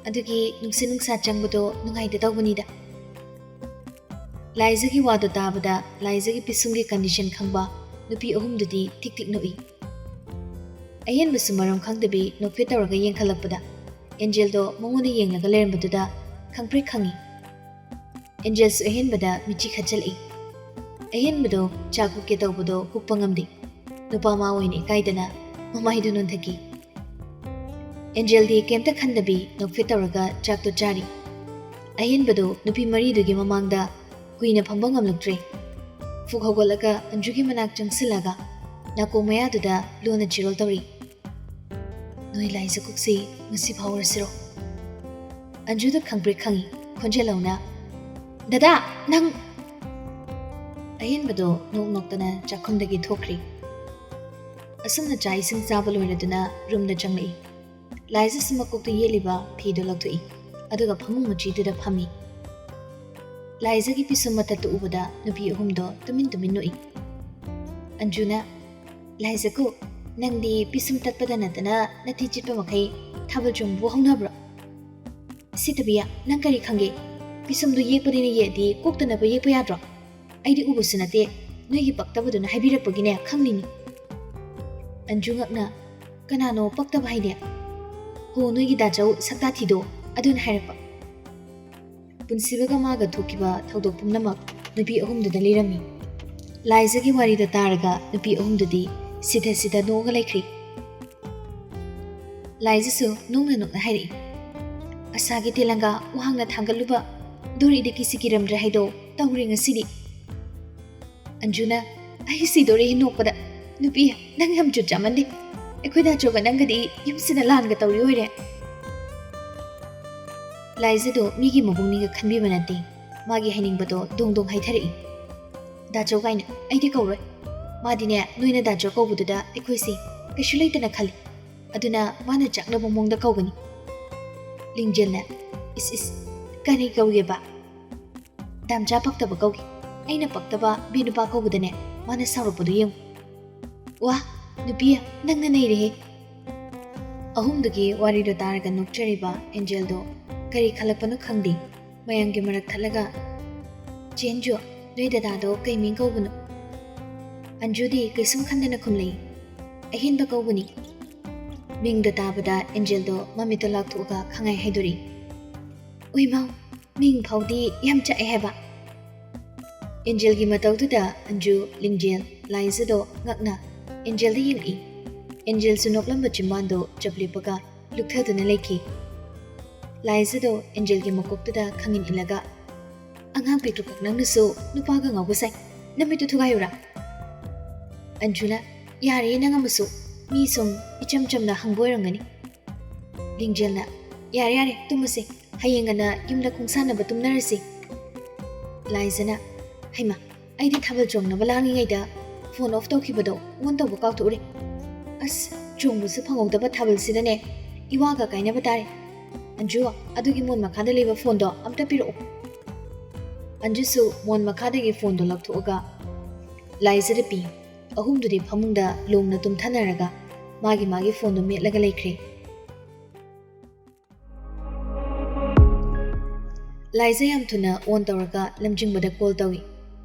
ꯑꯗꯨꯒꯤ ꯅꯨꯡꯁꯤꯠ ꯅꯨꯡꯁꯥ ꯆꯪꯕꯗꯣ ꯅꯨꯡꯉꯥꯏꯇ ꯇꯧꯕꯅꯤꯗ꯫" ꯂꯥꯏꯖꯒꯤ ꯋꯥꯗꯣ ꯇꯥꯕꯗ ꯂꯥꯏꯖꯒꯤ ꯄꯤꯁꯨꯝꯒꯤ ꯀꯟꯗꯤꯁꯟ ꯈꯪꯕ ꯅꯨꯄꯤ ꯑꯍꯨꯝꯗꯨꯗꯤ ꯊꯤꯛ ꯊꯤꯛ ꯅꯣꯛꯏ꯫ ꯑꯍꯦꯟꯕꯁꯨ ꯃꯔꯝ ꯈꯪꯗꯕꯤ ꯅꯣꯛꯐꯦꯠ ꯇꯧꯔꯒ ꯌꯦꯡꯈꯠꯂꯛꯄꯗ ꯑꯦꯟꯖꯦꯜꯗꯣ ꯃꯉꯣꯟꯗ ꯌꯦꯡꯂꯒ ꯂꯩꯔꯝꯕꯗꯨꯗ ꯈꯪꯄ꯭ꯔꯦꯛ ꯈꯪꯉꯤ꯫ ꯑꯦꯟꯖꯦꯜꯁꯨ ꯑꯍꯦꯟꯕꯗ ꯃꯤꯠꯆꯤ ꯈꯠꯆꯜꯂꯛꯏ꯫ ꯑꯍꯦꯟꯕꯗꯣ ꯆꯥꯛ ꯀꯨꯛꯀꯦ ꯇꯧꯕꯗꯣ ꯀꯨꯛꯄ ꯉꯝꯗꯦ꯫ ꯅꯨꯄꯥ ꯃꯥ ꯑꯣꯏꯅ ꯏꯀꯥꯏꯗꯅ ꯃꯃꯥꯏꯗꯨ ꯅꯣꯟꯊꯈꯤ꯫ ꯑꯦꯟꯖꯦꯜꯗꯤ ꯀꯩꯝꯇ ꯈꯟꯗꯕꯤ ꯅꯣꯛꯐꯦꯠ ꯇꯧꯔꯒ ꯆꯥꯛꯇꯣ ꯆꯥꯔꯤ꯫ ꯑꯍꯦꯟꯕꯗꯣ ꯅꯨꯄꯤ ꯃꯔꯤꯗꯨꯒꯤ ꯃꯃꯥꯡꯗ ꯀꯨꯏꯅ ꯐꯝꯕ ꯉꯝꯂꯛꯇ꯭ꯔꯦ꯫ ꯐꯨꯛ ꯍꯧꯒꯠꯂꯒ ꯑꯟꯖꯨꯒꯤ ꯃꯅꯥꯛ ꯆꯪꯁꯤꯜꯂꯒ ꯅꯥꯀꯣꯡ ꯃꯌꯥꯗꯨꯗ ꯂꯨꯅ ꯆꯤꯔꯣꯜ ꯇꯧꯔꯤ꯫ "ꯅꯣꯏ ꯂꯥꯏꯖ ꯀꯨꯛꯁꯤ ꯉꯁꯤ ꯐꯥꯎꯔꯁꯤꯔꯣ?" ꯑꯟꯖꯨꯗ ꯈꯪꯄ꯭ꯔꯦꯛ ꯈꯪꯉꯤ, ꯈꯣꯟꯖꯦꯜ ꯍꯧꯅ, "ꯗꯗꯥ, ꯅꯪ!" ꯑꯍꯦꯟꯕꯗꯣ ꯅꯣꯛ ꯅꯣꯛꯇꯅ ꯆꯥꯛꯈꯨꯝꯗꯒꯤ ꯊꯣꯛꯈ꯭ꯔꯤ꯫ ꯑꯁꯨꯝꯅ ꯆꯥꯛ ꯏꯁꯤꯡ ꯆꯥꯕ ꯂꯣꯏꯔꯗꯨꯅ ꯔꯨꯝꯗ ꯆꯪꯂꯛꯏ꯫ ꯂꯥꯏꯖꯥꯁꯨ ꯃꯀꯣꯛꯇ ꯌꯦꯠꯂꯤꯕ ꯐꯤꯗꯣ ꯂꯧꯊꯣꯛꯏ, ꯑꯗꯨꯒ ꯐꯃꯨꯡ ꯃꯆꯤꯗꯨꯗ ꯐꯝꯃꯤ꯫ ꯂꯥꯏꯖꯥꯒꯤ ꯄꯤꯁꯨꯝ ꯃꯇꯠꯇꯨ ꯎꯕꯗ ꯅꯨꯄꯤ ꯑꯍꯨꯝꯗꯣ ꯇꯨꯃꯤꯟ ꯇꯨꯃꯤꯟ ꯅꯣꯛꯏ꯫ ꯑꯟꯖꯨꯅ, "ꯂꯥꯏꯖꯥꯀꯣ, ꯅꯪꯗꯤ ꯄꯤꯁꯨꯝ ꯇꯠꯄꯗ ꯅꯠꯇꯅ ꯅꯊꯤ ꯆꯤꯠꯄ ꯃꯈꯩ ꯊꯥꯕꯜ ꯆꯣꯡꯕꯕꯨ ꯍꯧꯅꯕ꯭ꯔꯣ? ꯁꯤꯇꯕꯤꯌꯥ, ꯅꯪ ꯀꯔꯤ ꯈꯪꯒꯦ? ꯄꯤꯁꯨꯝꯗꯨ ꯌꯦꯛꯄꯅꯤꯅ ꯌꯦꯛꯑꯗꯤ ꯀꯣꯛꯇꯅꯕ ꯌꯦꯛꯄ ꯌꯥꯗ꯭ꯔꯣ? ꯑꯩꯗꯤ ꯎꯕꯁꯨ ꯅꯠꯇꯦ, ꯅꯣꯏꯒꯤ ꯄꯛꯇꯕꯗꯨꯅ ꯍꯥꯏꯕꯤꯔꯛꯄꯒꯤꯅꯦ ꯈꯪꯂꯤꯅꯤ꯫" ꯑꯟꯖꯨ ꯉꯛꯅ, "ꯀꯅꯥꯅꯣ ꯄꯛꯇꯕ ꯍꯥꯏꯗꯤ?" "ꯍꯣ, ꯅꯣꯏꯒꯤ ꯗꯥꯆꯧ ꯁꯛꯇꯥ ꯊꯤꯗꯣ, ꯑꯗꯨꯅ ꯍꯥꯏꯔꯛꯄ꯫" ꯄꯨꯟꯁꯤꯕꯒ ꯃꯥꯒ ꯊꯣꯛꯈꯤꯕ ꯊꯧꯗꯣꯛ ꯄꯨꯝꯅꯃꯛ ꯅꯨꯄꯤ ꯑꯍꯨꯝꯗꯨꯗ ꯂꯤꯔꯝꯃꯤ꯫ ꯂꯥꯏꯖꯥꯒꯤ ꯋꯥꯔꯤꯗ ꯇꯥꯔꯒ ꯅꯨꯄꯤ ꯑꯍꯨꯝꯗꯨꯗꯤ ꯁꯤꯗ ꯁꯤꯗ ꯅꯣꯛꯑꯒ ꯂꯩꯈ꯭ꯔꯤ꯫ ꯂꯥꯏꯖꯥꯁꯨ ꯅꯣꯛꯅ ꯅꯣꯛꯅ ꯍꯥꯏꯔꯛꯏ, "ꯑꯁꯥꯒꯤ ꯇꯦꯂꯪꯒꯥ ꯋꯥꯡꯅ ꯊꯥꯡꯒꯠꯂꯨꯕ ꯗꯣꯔꯤꯗꯒꯤ ꯁꯤꯀꯤꯔꯝꯗ꯭ꯔꯦ ꯍꯥꯏꯗꯣ ꯇꯧꯔꯦ ꯉꯁꯤꯗꯤ꯫" ꯑꯟꯖꯨꯅ, "ꯑꯩ ꯁꯤꯗꯣꯔꯦ ꯅꯣꯛꯄꯗ꯫ ꯅꯨꯄꯤ, ꯅꯪ ꯌꯥꯝ ꯖꯨꯠ ꯆꯥꯃꯟꯗꯦ꯫ ꯑꯩꯈꯣꯏ ꯗꯥꯆꯧꯒ ꯅꯪꯒꯗꯤ ꯌꯨꯝꯁꯤꯗ ꯂꯥꯟꯒ ꯇꯧꯔꯤ ꯑꯣꯏꯔꯦ꯫" ꯂꯥꯏꯖꯥꯗꯣ ꯃꯤꯒꯤ ꯃꯕꯨꯡꯅꯤꯒ ꯈꯟꯕꯤꯕ ꯅꯠꯇꯦ꯫ ꯃꯥꯒꯤ ꯍꯥꯏꯅꯤꯡꯕꯗꯣ ꯗꯣꯡ ꯗꯣꯡ ꯍꯥꯏꯊꯔꯛꯏ꯫ "ꯗꯥꯆꯧ ꯀꯥꯏꯅ ꯑꯩꯗꯤ ꯀꯧꯔꯣꯏ꯫ ꯃꯥꯗꯤꯅꯦ, ꯅꯣꯏꯅ ꯗꯥꯆꯧ ꯀꯧꯕꯗꯨꯗ ꯑꯩꯈꯣꯏꯁꯦ ꯀꯩꯁꯨ ꯂꯩꯇꯅ ꯈꯜꯂꯤ꯫ ꯑꯗꯨꯅ ꯃꯥꯅ ꯆꯥꯛꯅꯕ ꯃꯑꯣꯡꯗ ꯀꯧꯒꯅꯤ꯫" ꯂꯤꯡꯖꯦꯜꯅ, "ꯏꯁ ꯏꯁ, ꯀꯔꯤ ꯀꯧꯒꯦꯕ?" "ꯗꯥꯝꯆꯥ ꯄꯛꯇꯕ ꯀꯧꯒꯦ꯫ ꯑꯩꯅ ꯄꯛꯇꯕ ꯕꯤ ꯅꯨꯄꯥ ꯀꯧꯕꯗꯅꯦ, ꯃꯥꯅ ꯁꯥꯎꯔꯛꯄꯗꯣ ꯌꯦꯡꯉꯨ꯫" "ꯋꯥ, ꯅꯨꯄꯤ, ꯅꯪꯅ ꯅꯩꯔꯦꯍꯦ꯫" ꯑꯍꯨꯝꯗꯨꯒꯤ ꯋꯥꯔꯤꯗꯣ ꯇꯥꯔꯒ ꯅꯣꯛꯆꯔꯤꯕ ꯑꯦꯟꯖꯦꯜꯗꯣ ꯀꯔꯤ ꯈꯜꯂꯛꯄꯅꯣ ꯈꯪꯗꯦ, ꯃꯌꯥꯝꯒꯤ ꯃꯔꯛ ꯊꯠꯂꯒ, "ꯆꯦ ꯑꯟꯖꯨ, ꯅꯣꯏ ꯗꯗꯥꯗꯣ ꯀꯩ ꯃꯤꯡ ꯀꯧꯕꯅꯣ?" ꯑꯟꯖꯨꯗꯤ ꯀꯩꯁꯨꯝ ꯈꯟꯗꯅ ꯈꯨꯝꯂꯛꯏ, "ꯑꯍꯦꯟꯕ ꯀꯧꯕꯅꯤ꯫" ꯃꯤꯡꯗꯣ ꯇꯥꯕꯗ ꯑꯦꯟꯖꯦꯜꯗꯣ ꯃꯃꯤꯠꯇꯣ ꯂꯥꯎꯊꯣꯛꯑꯒ ꯈꯪꯍꯥꯏ ꯍꯥꯏꯗꯣꯔꯛꯏ, "ꯎꯏꯃꯥꯎ, ꯃꯤꯡ ꯐꯥꯎꯗꯤ ꯌꯥꯝ ꯆꯥꯛꯑꯦ ꯍꯥꯏꯕ꯫" ꯑꯦꯟꯖꯦꯜꯒꯤ ꯃꯇꯧꯗꯨꯗ ꯑꯟꯖꯨ, ꯂꯤꯡꯖꯦꯜ, ꯂꯥꯏꯖꯥꯗꯣ ꯉꯛꯅ ꯑꯦꯟꯖꯦꯜꯗ ꯌꯦꯡꯉꯛꯏ꯫ ꯑꯦꯟꯖꯦꯜꯁꯨ ꯅꯣꯛꯂꯝꯕ ꯆꯤꯝꯕꯥꯟꯗꯣ ꯆꯞ ꯂꯦꯞꯄꯒ ꯂꯨꯛꯊꯗꯨꯅ ꯂꯩꯈꯤ꯫ ꯂꯥꯏꯖꯥꯗꯣ ꯑꯦꯟꯖꯦꯜꯒꯤ ꯃꯀꯣꯛꯇꯨꯗ ꯈꯪꯏꯟ ꯏꯜꯂꯒ, "ꯑꯉꯥꯡ ꯄꯤꯛꯇ꯭ꯔꯨ ꯄꯤꯛꯅꯪꯅꯁꯨ ꯅꯨꯄꯥꯒ ꯉꯥꯎꯕ ꯁꯥꯏ꯫ ꯅꯃꯤꯠꯇꯨ ꯊꯨꯒꯥꯏꯌꯨꯔꯥ?" ꯑꯟꯖꯨꯅ, "ꯌꯥꯔꯦ, ꯅꯪ ꯑꯃꯁꯨ꯫ ꯃꯤ ꯁꯨꯝ ꯏꯆꯝ ꯆꯝꯅ ꯍꯪꯕ ꯑꯣꯏꯔꯝꯒꯅꯤ꯫" ꯂꯤꯡꯖꯦꯜꯅ, "ꯌꯥꯔꯦ, ꯌꯥꯔꯦ, ꯇꯨꯝꯃꯁꯦ꯫ ꯍꯌꯦꯡ ꯉꯟꯅ ꯌꯨꯝꯗ ꯈꯣꯡꯁꯥꯟꯅꯕ ꯇꯨꯝꯅꯔꯁꯤ꯫" ꯂꯥꯏꯖꯥꯅ, "ꯍꯩꯃꯥ, ꯑꯩꯗꯤ ꯊꯥꯕꯜ ꯆꯣꯡꯅꯕ ꯂꯥꯡꯉꯤꯉꯩꯗ ꯐꯣꯟ ꯑꯣꯐ ꯇꯧꯈꯤꯕꯗꯣ ꯑꯣꯟ ꯇꯧꯕ ꯀꯥꯎꯊꯣꯛꯎꯔꯦ꯫ ꯑꯁ, ꯆꯣꯡꯕꯁꯨ ꯐꯪꯍꯧꯗꯕ ꯊꯥꯕꯜꯁꯤꯗꯅꯦ, ꯏꯋꯥꯒ ꯀꯥꯏꯅꯕ ꯇꯥꯔꯦ꯫ ꯑꯟꯖꯨ, ꯑꯗꯨꯒꯤ ꯃꯣꯟ ꯃꯈꯥꯗ ꯂꯩꯕ ꯐꯣꯟꯗꯣ ꯑꯝꯇ ꯄꯤꯔꯛꯑꯣ꯫ ꯑꯟꯖꯨꯁꯨ ꯃꯣꯟ ꯃꯈꯥꯗꯒꯤ ꯐꯣꯟꯗꯣ ꯂꯧꯊꯣꯛꯑꯒ ꯂꯥꯏꯖꯗ ꯄꯤ꯫ ꯑꯍꯨꯝꯗꯨꯗꯤ ꯐꯃꯨꯡꯗ ꯂꯣꯡꯅ ꯇꯨꯝꯊꯅꯔꯒ ꯃꯥꯒꯤ ꯃꯥꯒꯤ ꯐꯣꯟꯗꯣ ꯃꯦꯠꯂꯒ ꯂꯩꯈ꯭ꯔꯦ꯫ ꯂꯥꯏꯖ ꯌꯥꯝ ꯊꯨꯅ ꯑꯣꯟ ꯇꯧꯔꯒ ꯂꯝꯖꯤꯡꯕꯗ ꯀꯣꯜ ꯇꯧꯏ꯫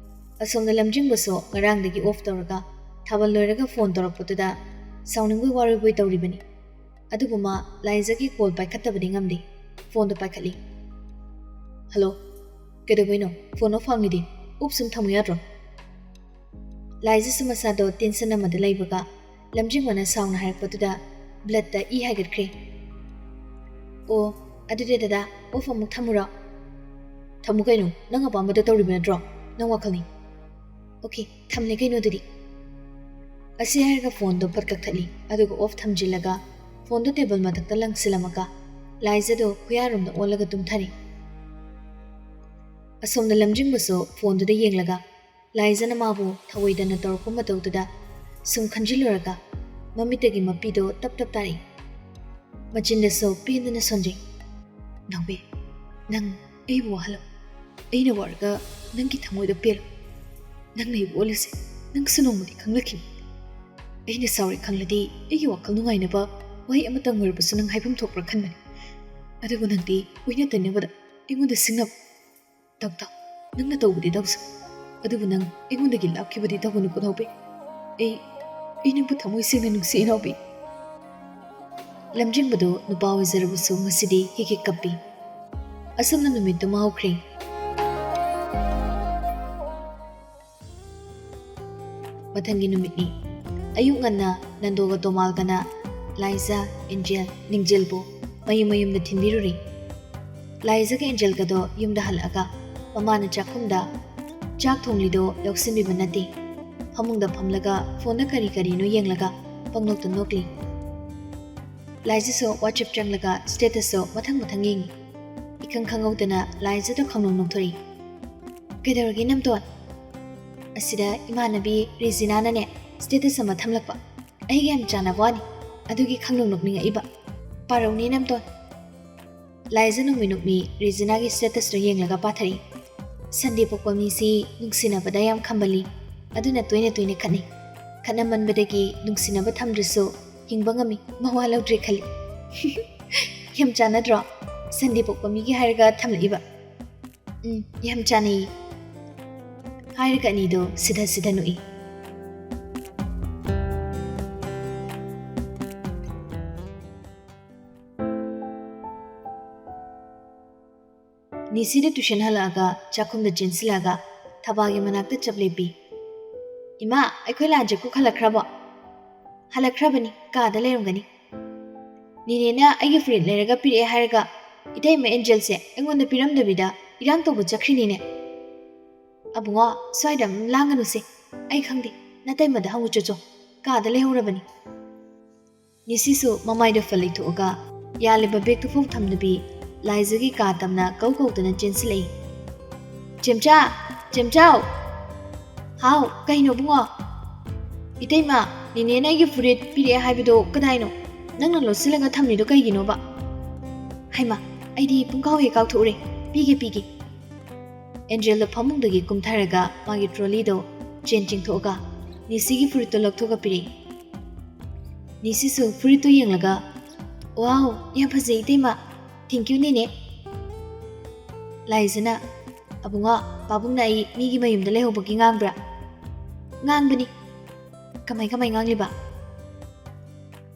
ꯑꯁꯣꯝꯗ ꯂꯝꯖꯤꯡꯕꯁꯨ ꯉꯔꯥꯡꯗꯒꯤ ꯑꯣꯐ ꯇꯧꯔꯒ ꯊꯥꯕꯜ ꯂꯣꯏꯔꯒ ꯐꯣꯟ ꯇꯧꯔꯛꯄꯗꯨꯗ ꯁꯥꯎꯅꯤꯡꯕꯣꯏ ꯋꯥꯔꯣꯏꯕꯣꯏ ꯇꯧꯔꯤꯕꯅꯤ꯫ ꯑꯗꯨꯕꯨ ꯃꯥ ꯂꯥꯏꯖꯒꯤ ꯀꯣꯜ ꯄꯥꯏꯈꯠꯇꯕꯗꯤ ꯉꯝꯗꯦ꯫ ꯐꯣꯟꯗꯣ ꯄꯥꯏꯈꯠꯂꯤ꯫ "ꯍꯜꯂꯣ, ꯀꯩꯗꯧꯕꯩꯅꯣ? ꯐꯣꯟ ꯑꯣꯐ ꯍꯥꯡꯉꯤꯗꯤ? ꯑꯣꯐ ꯁꯨꯝ ꯊꯝꯃꯨ ꯌꯥꯗ꯭ꯔꯣ?" ꯂꯥꯏꯖꯁꯨ ꯃꯁꯥꯗꯣ ꯇꯦꯟꯁꯟ ꯑꯃꯗ ꯂꯩꯕꯒ ꯂꯝꯖꯤꯡꯕꯅ ꯁꯥꯎꯅ ꯍꯥꯏꯔꯛꯄꯗꯨꯗ ꯕ꯭ꯂꯗꯇ ꯏ ꯍꯥꯏꯒꯠꯈ꯭ꯔꯦ꯫ "ꯑꯣ, ꯑꯗꯨꯗꯤ ꯗꯗꯥ, ꯑꯣꯐ ꯑꯃꯨꯛ ꯊꯝꯃꯨꯔꯣ?" "ꯊꯝꯃꯨ ꯀꯩꯅꯣ, ꯅꯪ ꯑꯄꯥꯝꯕꯗ ꯇꯧꯔꯤꯕ ꯅꯠꯇ꯭ꯔꯣ? ꯅꯪ ꯋꯥꯈꯜꯅꯤ꯫" "ꯑꯣꯀꯦ, ꯊꯝꯂꯦ ꯀꯩꯅꯣ ꯑꯗꯨꯗꯤ꯫" ꯑꯁꯤ ꯍꯥꯏꯔꯒ ꯐꯣꯟꯗꯣ ꯐꯠ ꯀꯛꯊꯠꯂꯤ, ꯑꯗꯨꯒ ꯑꯣꯐ ꯊꯝꯖꯤꯜꯂꯒ ꯐꯣꯟꯗꯣ ꯇꯦꯕꯜ ꯃꯊꯛꯇ ꯂꯪꯁꯤꯜꯂꯝꯃꯒ ꯂꯥꯏꯖꯗꯣ ꯈꯨꯌꯥꯔꯣꯝꯗ ꯑꯣꯜꯂꯒ ꯇꯨꯝꯊꯔꯤ꯫ ꯑꯁꯣꯝꯗ ꯂꯝꯖꯤꯡꯕꯁꯨ ꯐꯣꯟꯗꯨꯗ ꯌꯦꯡꯂꯒ ꯂꯥꯏꯖꯅ ꯃꯥꯕꯨ ꯊꯧꯑꯣꯏꯗꯅ ꯇꯧꯔꯛꯄ ꯃꯇꯧꯗꯨꯗ ꯁꯨꯝ ꯈꯟꯖꯤꯜꯂꯨꯔꯒ ꯃꯃꯤꯠꯇꯒꯤ ꯃꯄꯤꯗꯣ ꯇꯞ ꯇꯞ ꯇꯥꯔꯛꯏ꯫ ꯃꯆꯤꯟꯗꯁꯨ ꯄꯦꯟꯗꯅ ꯁꯣꯟꯖꯩ꯫ "ꯅꯥꯎꯕꯤ, ꯅꯪ ꯑꯩꯕꯨ ꯋꯥꯍꯜꯂꯣ꯫ ꯑꯩꯅ ꯋꯥꯔꯒ ꯅꯪꯒꯤ ꯊꯃꯣꯏꯗ ꯄꯦꯜꯂꯣ꯫ ꯅꯪꯅ ꯑꯩꯕꯨ ꯑꯣꯠꯂꯤꯁꯦ ꯅꯪꯁꯨ ꯅꯣꯡꯃꯗꯤ ꯈꯪꯂꯛꯈꯤꯅꯤ꯫ ꯑꯩꯅ ꯁꯥꯎꯔꯦ ꯈꯪꯂꯗꯤ ꯑꯩꯒꯤ ꯋꯥꯈꯜ ꯅꯨꯡꯉꯥꯏꯅꯕ ꯋꯥꯍꯩ ꯑꯃꯇꯪ ꯑꯣꯏꯔꯕꯁꯨ ꯅꯪ ꯍꯥꯏꯐꯝ ꯊꯣꯛꯄ꯭ꯔꯥ ꯈꯟꯕꯅꯤ꯫ ꯑꯗꯨꯕꯨ ꯅꯪꯗꯤ ꯑꯣꯏꯅ ꯇꯩꯅꯕꯗ ꯑꯩꯉꯣꯟꯗ ꯁꯤꯡꯅꯕ꯫ ꯇꯧ ꯇꯧ, ꯅꯪꯅ ꯇꯧꯕꯗꯤ ꯇꯧꯁꯤ, ꯑꯗꯨꯕꯨ ꯅꯪ ꯑꯩꯉꯣꯟꯗꯒꯤ ꯂꯥꯞꯈꯤꯕꯗꯤ ꯇꯧꯒꯅꯨꯀꯣ ꯅꯥꯎꯕꯤ꯫ ꯑꯩ, ꯑꯩ ꯅꯪꯕꯨ ꯊꯃꯣꯏ ꯁꯦꯡꯅ ꯅꯨꯡꯁꯤ ꯏꯅꯥꯎꯕꯤ꯫" ꯂꯝꯖꯤꯡꯕꯗꯨ ꯅꯨꯄꯥ ꯑꯣꯏꯖꯔꯕꯁꯨ ꯉꯁꯤꯗꯤ ꯍꯤꯛ ꯍꯤꯛ ꯀꯞꯄꯤ꯫ ꯑꯁꯨꯝꯅ ꯅꯨꯃꯤꯠꯇꯨꯃ ꯍꯧꯈ꯭ꯔꯦ꯫ ꯃꯊꯪꯒꯤ ꯅꯨꯃꯤꯠꯅꯤ꯫ ꯑꯌꯨꯛ ꯉꯟꯅ ꯅꯟꯗꯣꯒ ꯇꯣꯃꯥꯜꯒꯅ ꯂꯥꯏꯖ, ꯑꯦꯟꯖꯦꯜ, ꯅꯤꯡꯖꯦꯜꯕꯨ ꯃꯌꯨꯝ ꯃꯌꯨꯝꯗ ꯊꯤꯟꯕꯤꯔꯨꯔꯦ꯫ ꯂꯥꯏꯖꯒ ꯑꯦꯟꯖꯦꯜꯒꯗꯣ ꯌꯨꯝꯗ ꯍꯜꯂꯛꯑꯒ ꯃꯃꯥꯅ ꯆꯥꯛꯈꯨꯝꯗ ꯆꯥꯛ ꯊꯣꯡꯂꯤꯗꯣ ꯂꯧꯁꯤꯟꯕꯤꯕ ꯅꯠꯇꯦ꯫ ꯐꯃꯨꯡꯗ ꯐꯝꯂꯒ ꯐꯣꯟꯗ ꯀꯔꯤ ꯀꯔꯤꯅꯣ ꯌꯦꯡꯂꯒ ꯄꯪꯅꯣꯛꯇ ꯅꯣꯛꯂꯤ꯫ ꯂꯥꯏꯖꯁꯨ WhatsApp ꯆꯪꯂꯒ status ꯃꯊꯪ ꯃꯊꯪ ꯌꯦꯡꯉꯤ꯫ ꯏꯈꯪ ꯈꯪꯍꯧꯗꯅ ꯂꯥꯏꯖꯗ ꯈꯪꯅꯣꯛ ꯅꯣꯛꯊꯣꯔꯛꯏ꯫ "ꯀꯩꯗꯧꯔꯒꯦ ꯅꯝꯇꯣꯟ?" "ꯑꯁꯤꯗ ꯏꯃꯥꯟꯅꯕꯤ ꯔꯦꯖꯤꯅꯥꯅꯅꯦ status ꯑꯃ ꯊꯝꯂꯛꯄ꯫ ꯑꯩꯒ ꯌꯥꯝ ꯆꯥꯟꯅꯕ ꯋꯥꯅꯤ꯫ ꯑꯗꯨꯒꯤ ꯈꯪꯅꯣꯛ ꯅꯣꯛꯅꯤꯡꯉꯛꯏꯕ꯫" ꯄꯥꯔꯧꯅꯦ ꯅꯝꯇꯣꯟ꯫ ꯂꯥꯏꯖ ꯅꯨꯃꯤꯠ ꯅꯨꯃꯤ ꯔꯤꯖꯤꯅꯥꯒꯤ statusꯇꯣ ꯌꯦꯡꯂꯒ ꯄꯥꯊꯔꯛꯏ꯫ ꯁꯟꯗꯦ ꯄꯣꯛꯄ ꯃꯤꯁꯤ ꯅꯨꯡꯁꯤꯅꯕꯗ ꯌꯥꯝ ꯈꯝꯕꯜꯂꯤ꯫ ꯑꯗꯨꯅ ꯇꯣꯏꯅ ꯇꯣꯏꯅ ꯈꯠꯅꯩ꯫ ꯈꯠꯅꯃꯟꯕꯗꯒꯤ ꯅꯨꯡꯁꯤꯅꯕ ꯊꯝꯗ꯭ꯔꯁꯨ ꯍꯤꯡꯕ ꯉꯝꯃꯤ, ꯃꯋꯥ ꯂꯧꯗ꯭ꯔꯦ ꯈꯜꯂꯤ꯫ ꯌꯥꯝ ꯆꯥꯟꯅꯗ꯭ꯔꯣ? ꯁꯟꯗꯦ ꯄꯣꯛꯄ ꯃꯤꯒꯤ ꯍꯥꯏꯔꯒ ꯊꯝꯂꯛꯏꯕ꯫ ꯎꯝ, ꯌꯥꯝ ꯆꯥꯟꯅꯩ꯫ ꯍꯥꯏꯔꯒ ꯑꯅꯤꯗꯣ ꯁꯤꯗ ꯁꯤꯗ ꯅꯣꯛꯏ꯫ ꯅꯤꯁꯤꯗ tuition ꯍꯜꯂꯛꯑꯒ ꯆꯥꯛꯈꯨꯝꯗ ꯆꯦꯟꯁꯤꯜꯂꯛꯑꯒ ꯊꯕꯥꯒꯤ ꯃꯅꯥꯛꯇ ꯆꯞ ꯂꯦꯞꯄꯤ꯫ "ꯏꯃꯥ, ꯑꯩꯈꯣꯏ ꯂꯥꯟ ꯆꯠꯈꯣ ꯍꯜꯂꯛꯈ꯭ꯔꯕꯣ?" "ꯍꯜꯂꯛꯈ꯭ꯔꯕꯅꯤ, ꯀꯥꯗ ꯂꯩꯔꯝꯒꯅꯤ꯫ ꯅꯦꯅꯦꯅ ꯑꯩꯒꯤ ꯐꯨꯔꯤꯠ ꯂꯩꯔꯒ ꯄꯤꯔꯛꯑꯦ ꯍꯥꯏꯔꯒ ꯏꯇꯩꯃ ꯑꯦꯟꯖꯦꯜꯁꯦ ꯑꯩꯉꯣꯟꯗ ꯄꯤꯔꯝꯗꯕꯤꯗ ꯏꯔꯥꯡ ꯇꯧꯕ ꯆꯠꯈ꯭ꯔꯤꯅꯤꯅꯦ꯫ ꯑꯕꯨꯡꯉꯣ, ꯁ꯭ꯋꯥꯏꯗ ꯑꯗꯨꯝ ꯂꯥꯡꯒꯅꯨꯁꯦ꯫ ꯑꯩ ꯈꯪꯗꯦ, ꯅꯇꯩꯃꯗ ꯍꯪꯉꯨ ꯆꯣꯆꯣ, ꯀꯥꯗ ꯂꯩꯍꯧꯔꯕꯅꯤ꯫" ꯅꯤꯁꯤꯁꯨ ꯃꯃꯥꯏꯗꯣ ꯐꯠ ꯂꯩꯊꯣꯛꯑꯒ ꯌꯥꯜꯂꯤꯕ ꯕꯦꯒꯇꯨ ꯐꯥꯎ ꯊꯝꯗꯕꯤ ꯂꯥꯏꯖꯒꯤ ꯀꯥ ꯇꯝꯅ ꯀꯧ ꯀꯧꯗꯅ ꯆꯦꯟꯁꯤꯜꯂꯛꯏ꯫ "ꯆꯦꯝꯆꯥ! ꯆꯦꯝꯆꯥꯎ!" "ꯍꯥꯎ, ꯀꯩꯅꯣ ꯕꯨꯡꯉꯣ?" "ꯏꯇꯩꯃ, ꯅꯦꯅꯦꯅ ꯑꯩꯒꯤ ꯐꯨꯔꯤꯠ ꯄꯤꯔꯛꯑꯦ ꯍꯥꯏꯕꯗꯣ ꯀꯗꯥꯏꯅꯣ? ꯅꯪꯅ ꯂꯣꯠꯁꯤꯜꯂꯒ ꯊꯝꯂꯤꯗꯣ ꯀꯩꯒꯤꯅꯣꯕ?" "ꯍꯩꯃꯥ, ꯑꯩꯗꯤ ꯄꯨꯡꯀꯥꯎ ꯍꯦꯛ ꯀꯥꯎꯊꯣꯛꯎꯔꯦ꯫ ꯄꯤꯒꯦ, ꯄꯤꯒꯦ꯫" ꯑꯦꯟꯖꯦꯜꯗꯣ ꯐꯃꯨꯡꯗꯒꯤ ꯀꯨꯝꯊꯔꯒ ꯃꯥꯒꯤ trolleyꯗꯣ ꯆꯦꯟ ꯆꯤꯡꯊꯣꯛꯑꯒ ꯅꯤꯁꯤꯒꯤ ꯐꯨꯔꯤꯠꯇꯣ ꯂꯧꯊꯣꯛꯑꯒ ꯄꯤꯔꯛꯏ꯫ ꯅꯤꯁꯤꯁꯨ ꯐꯨꯔꯤꯠꯇꯨ ꯌꯦꯡꯂꯒ, "ꯋꯥꯎ, ꯌꯥꯝ ꯐꯖꯩ ꯏꯇꯩꯃ꯫ Thank you ꯅꯦꯅꯦ꯫" ꯂꯥꯏꯖꯅ, "ꯑꯕꯨꯡꯉꯣ, ꯄꯥꯕꯨꯡꯅ ꯑꯩ ꯃꯤꯒꯤ ꯃꯌꯨꯝꯗ ꯂꯩꯍꯧꯕꯒꯤ ꯉꯥꯡꯕ꯭ꯔꯥ?" "ꯉꯥꯡꯕꯅꯤ꯫" "ꯀꯃꯥꯏ ꯀꯃꯥꯏ ꯉꯥꯡꯂꯤꯕ?"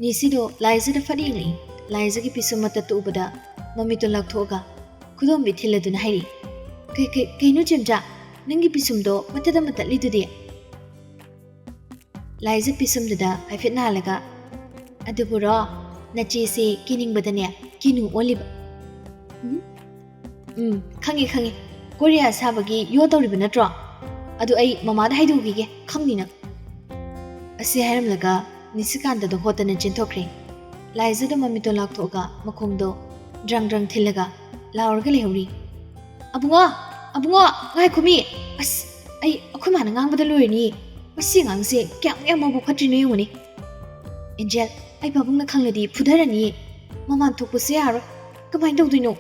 ꯅꯤꯁꯤꯗꯣ ꯂꯥꯏꯖꯗ ꯐꯠ ꯌꯦꯡꯂꯛꯏ꯫ ꯂꯥꯏꯖꯒꯤ ꯄꯤꯁꯨꯝ ꯃꯇꯠꯇꯨ ꯎꯕꯗ ꯃꯃꯤꯠꯇꯣ ꯂꯥꯎꯊꯣꯛꯑꯒ ꯈꯨꯗꯣꯝꯕꯤ ꯊꯤꯜꯂꯗꯨꯅ ꯍꯥꯏꯔꯛꯏ, "ꯀꯩ, ꯀꯩ, ꯀꯩꯅꯣ ꯆꯦꯝꯆꯥ? ꯅꯪꯒꯤ ꯄꯤꯁꯨꯝꯗꯣ ꯃꯇꯠ ꯑꯃ ꯇꯠꯂꯤꯗꯨꯗꯤ?" ꯂꯥꯏꯖ ꯄꯤꯁꯨꯝꯗꯨꯗ ꯍꯥꯏꯐꯦꯠ ꯅꯥꯜꯂꯒ, "ꯑꯗꯨꯕꯨꯔꯣ, ꯅꯆꯦꯁꯦ ꯀꯦꯅꯤꯡꯕꯗꯅꯦ ꯀꯦꯅꯨ ꯑꯣꯜꯂꯤꯕ꯫" "ꯎꯝ, ꯎꯝ, ꯈꯪꯉꯦ, ꯈꯪꯉꯦ꯫ ꯀꯣꯔꯤꯌꯥ ꯁꯥꯕꯒꯤ ꯌꯣ ꯇꯧꯔꯤꯕ ꯅꯠꯇ꯭ꯔꯣ? ꯑꯗꯨ ꯑꯩ ꯃꯃꯥꯗ ꯍꯥꯏꯗꯣꯛꯈꯤꯒꯦ, ꯈꯪꯅꯤ ꯅꯪ꯫" ꯑꯁꯤ ꯍꯥꯏꯔꯝꯂꯒ ꯅꯤꯁꯤꯀꯥꯟꯇꯗꯣ ꯍꯣꯠꯇꯅ ꯆꯦꯟꯊꯣꯛꯈ꯭ꯔꯦ꯫ ꯂꯥꯏꯖꯗꯣ ꯃꯃꯤꯠꯇꯣ ꯂꯥꯎꯊꯣꯛꯑꯒ ꯃꯈꯣꯡꯗꯣ ꯗ꯭ꯔꯪ ꯗ꯭ꯔꯪ ꯊꯤꯜꯂꯒ ꯂꯥꯎꯔꯒ ꯂꯩꯍꯧꯔꯤ꯫ "ꯑꯕꯨꯡꯉꯣ! ꯑꯕꯨꯡꯉꯣ! ꯉꯥꯏꯈꯣꯃꯤ! ꯑꯁ, ꯑꯩ ꯑꯩꯈꯣꯏ ꯃꯥꯅ ꯉꯥꯡꯕꯗ ꯂꯣꯏꯔꯅꯤ꯫ ꯃꯁꯤ ꯑꯉꯥꯡꯁꯦ ꯀꯌꯥꯃꯨꯛ ꯌꯥꯝ ꯃꯕꯨꯛ ꯐꯠꯇ꯭ꯔꯤꯅꯣ ꯌꯦꯡꯉꯨꯅꯦ꯫ ꯑꯦꯟꯖꯦꯜ, ꯑꯩ ꯄꯥꯕꯨꯡꯅ ꯈꯪꯂꯗꯤ ꯐꯨꯊꯔꯅꯤ꯫" ꯃꯃꯥꯟ ꯊꯣꯛꯄꯁꯦ ꯌꯥꯔꯣꯏ꯫ ꯀꯃꯥꯏꯅ ꯇꯧꯗꯣꯏꯅꯣ?